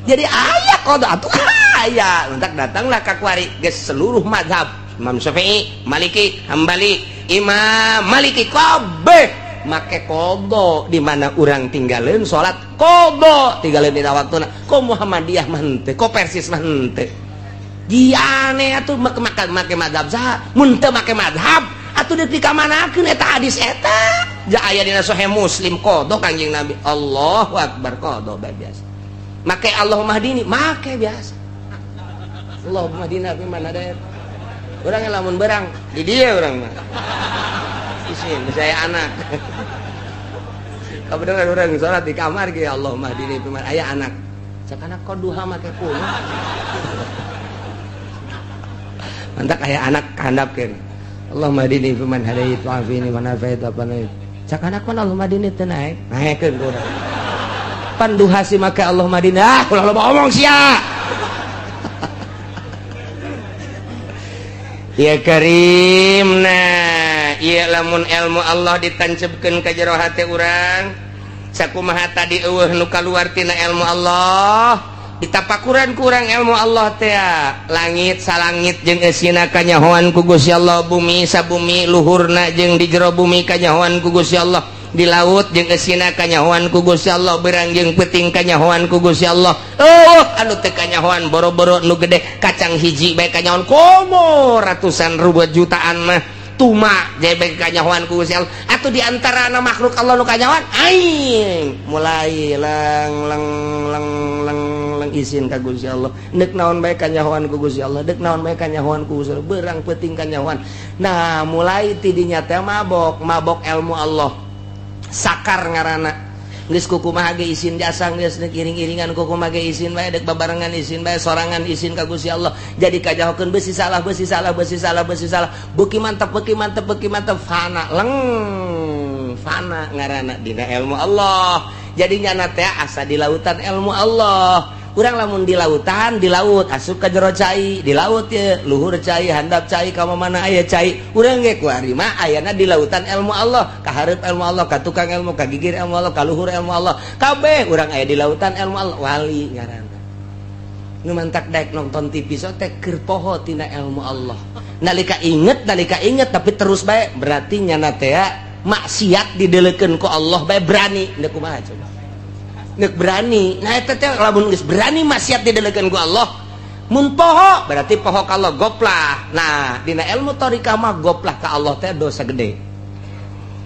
Jadi aya qada atuh aya. Entak datanglah ka kuari geus seluruh mazhab. Imam Syafi'i, Maliki, Hambali, Imam Maliki kabeh make qada di mana urang tinggalin salat qada tinggalin dina waktuna. Ko Muhammadiyah mah henteu, ko Persis mah henteu. Diane atuh make make mazhab saha? Mun teu make mazhab atuh deuk dikamanakeun eta hadis eta? Ja aya dina Sahih Muslim qada Kangjeng Nabi. Allahu akbar qada bae biasa. Make Allahumma hdini, make biasa. Allahumma hdina fi man hadait. Urang lamun berang di dia urang mah. Isin saya anak. Kebetulan urang salat di kamar ge Allahumma hdini fi man aya anak. Cek anak kok duha make kuno. Mantak aya anak handapkeun. Allahumma hdini fi man hadait wa afini man afait apa naik. Cek anak mah Allahumma hdini teu naek. Naekeun ku urang. Pan duha si make Allahumma hdini. Ah, ulah loba omong sia. Ya Karim, nah ieu lamun ilmu Allah ditancepkeun ka jero hate urang, sakumaha tadi eueuh nu kaluar tina ilmu Allah, ditapakuran ku urang ilmu Allah teh langit salangit jeung eusina kanyahoan ku Gusti Allah, bumi sabumi luhurna jeung di jero bumi kanyahoan ku Gusti Allah, di laut jeung eusina kanyahoan ku Gusti Allah, berang jeung peuting kanyahoan ku Gusti Allah. Oh, anu teu kanyahoan boro-boro nu gede kacang hiji bae kanyahoan komo ratusan ribu jutaan mah tuma jadi bae kanyahoan ku Gusti Allah. Atuh di antara makhluk Allah nu kanyahoan aing mulai leng leng leng leng leng isin ka Gusti Allah. Deuk naon bae kanyahoan ku Gusti Allah, deuk naon bae kanyahoan ku Gusti Allah, berang peuting kanyahoan. Nah, mulai tidinya teh mabok, mabok ilmu Allah. Sakar ngaranna geus kukumaha ge isin jasa geus deuk iring-iringan kukumaha ge isin bae, deuk babarengan isin bae, sorangan isin ka Gusti Allah. Jadi kajahokeun beusi salah, beusi salah, beusi salah, beusi salah, beuki mantep, beuki mantep, beuki mantep, fana leng fana ngaranna dina ilmu Allah. Jadi nyana teh asa di lautan ilmu Allah. Urang lamun di lautan, di laut asup ka jero cai, di laut ye luhur cai, handap cai, ka mana aya cai. Urang ge kuari mah ayana di lautan ilmu Allah, ka hareup ilmu Allah, ka tukang ilmu, ka gigir ilmu Allah, ka luhur ilmu Allah. Kabeh urang aya di lautan ilmu Allah, wali ngaranna. Nu mantak daek nonton TV so teh keur poho tina ilmu Allah. Nalika inget tapi terus bae berarti nyana teh maksiat didelekeun ku Allah bae berani. Deuk kumaha coba? Nek berani, nah eta teh lamun geus berani maksiat didelekeun ku Allah, mun poho berarti poho ka Allah goplah. Nah, dina ilmu thariqah mah goplah ka Allah teh dosa gede.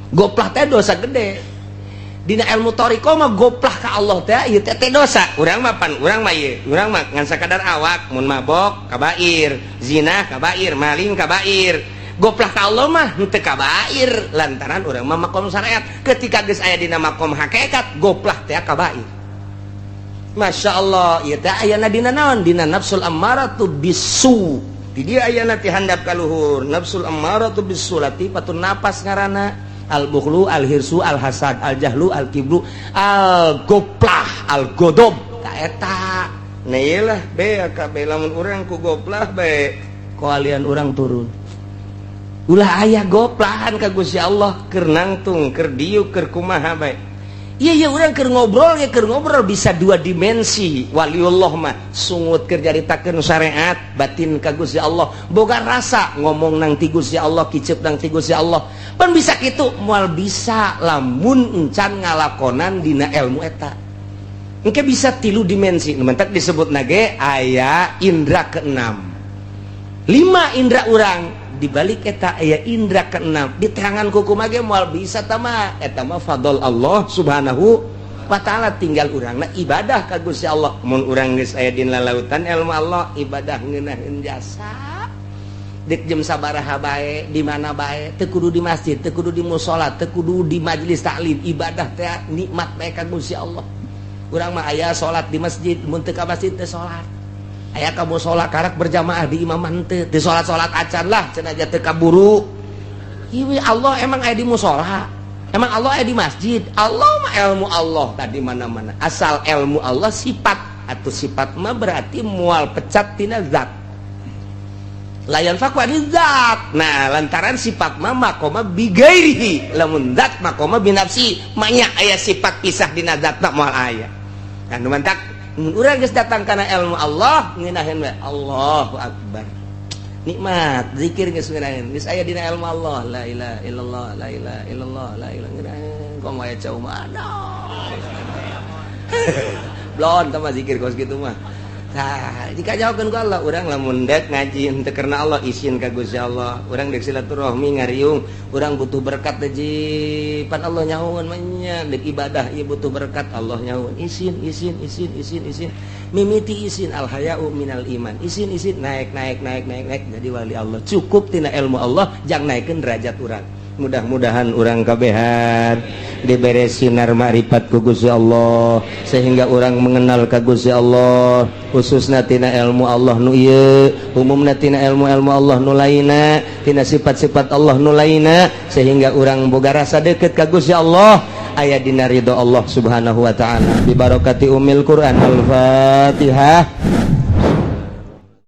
Goplah teh dosa gede. Dina ilmu thariqah mah goplah ka Allah teh ieu teh dosa. Urang mah pan urang mah ieu, urang mah ngan sakadar awak mun mabok kabair, zina kabair, maling kabair. Goplah ka Allah mah henteu kabair lantaran urang mah makom syariat. Ketika geus aya dina makom hakikat, goplah teh kabair. Masya Allah, ieu teh ayana dina naon? Dina nafsul ammaratu bisu. Di dieu ayana ti handap ka luhur, nafsul ammaratu bisu latifatun napas ngaranna. Al bukhlu, al hirsu, al hasad, al jahlu, al kibru, al goplah, al godob. Ta eta. Nah ieu lah be kabeh lamun urang ku goplah bae koalian urang turun. Ulah aya goplahan ka Gusti Allah keur nangtung, keur diuk, keur kumaha bae. Iya iya urang keur ngobrol ya keur ngobrol bisa dua dimensi. Waliullah mah sungut keur nyaritakeun syariat batin ka Gusti Allah. Boga rasa ngomong nang ti Gusti Allah, kicep nang ti Gusti Allah. Pan bisa kitu moal bisa lamun encan ngalakonan dina ilmu eta. Engke bisa tilu dimensi. Nu mentak disebut nage aya indra keenam. Lima indra urang, dibalik eta aya indra keenam, diteangan ku kumaha ge moal bisa. Tama eta mah fadl Allah Subhanahu wa Ta'ala, tinggal urangna ibadah ka Gusti Allah. Mun urang geus aya dina lautan ilmu Allah, ibadah ngeunaheun jasa, dek jam sabaraha bae, di mana bae, teu kudu di masjid, teu kudu di musola, teu kudu di majelis taklim, ibadah teh nikmat bae ka Gusti Allah. Urang mah aya salat di masjid, mun teu ka masjid teu salat, aya ka musola karak berjamaah di imaman teu, di salat-salat acan lah cenah, teu kaburu. Ieu Allah emang aya di musola? Emang Allah aya di masjid? Allah mah ilmu Allah tadi mana-mana. Asal ilmu Allah sifat atau sifat mah berarti mual pecat tina zat, la yanfakku zat. Nah, lantaran sifat mah maqoma bigairihi, lamun zat maqoma binafsi, manya aya sifat pisah dina zat moal aya. Nah, nu mantak mun urang geus datang kana ilmu Allah, ngeunaheun we, Allahu akbar, nikmat zikir geus ngeunaheun, geus aya dina ilmu Allah, la ilaha illallah, la ilaha illallah, la ilaha, ngeunaheun. Komo aya cau mah, aduh, blon tah zikir kos kitu mah. Nah, jika jawabkan ku Allah, urang lamun dek ngaji henteu karena Allah, isin ka Gusti Allah. Urang dek silaturahmi ngariung, urang butuh berkat teh pan Allah nyahoan mah nya, dek ibadah ieu butuh berkat, Allah nyahoan. Isin, isin, isin, isin, isin. Mimiti isin, al haya'u minal iman. Isin, isin, naik, naik, naik, naik, naik jadi wali Allah. Cukup tina ilmu Allah jang naikeun derajat urang. Mudah-mudahan urang kabehan diberi sinar makrifat ku Gusti Allah sehingga orang mengenal ka Gusti Allah, khususna tina ilmu Allah nu ieu, umumna tina ilmu-ilmu Allah nu lainna, tina sifat-sifat Allah nu lainna, sehingga orang boga rasa deket ka Gusti Allah, aya dina ridho Allah Subhanahu wa Ta'ala, bi barakati umil Quran. Al-Fatihah.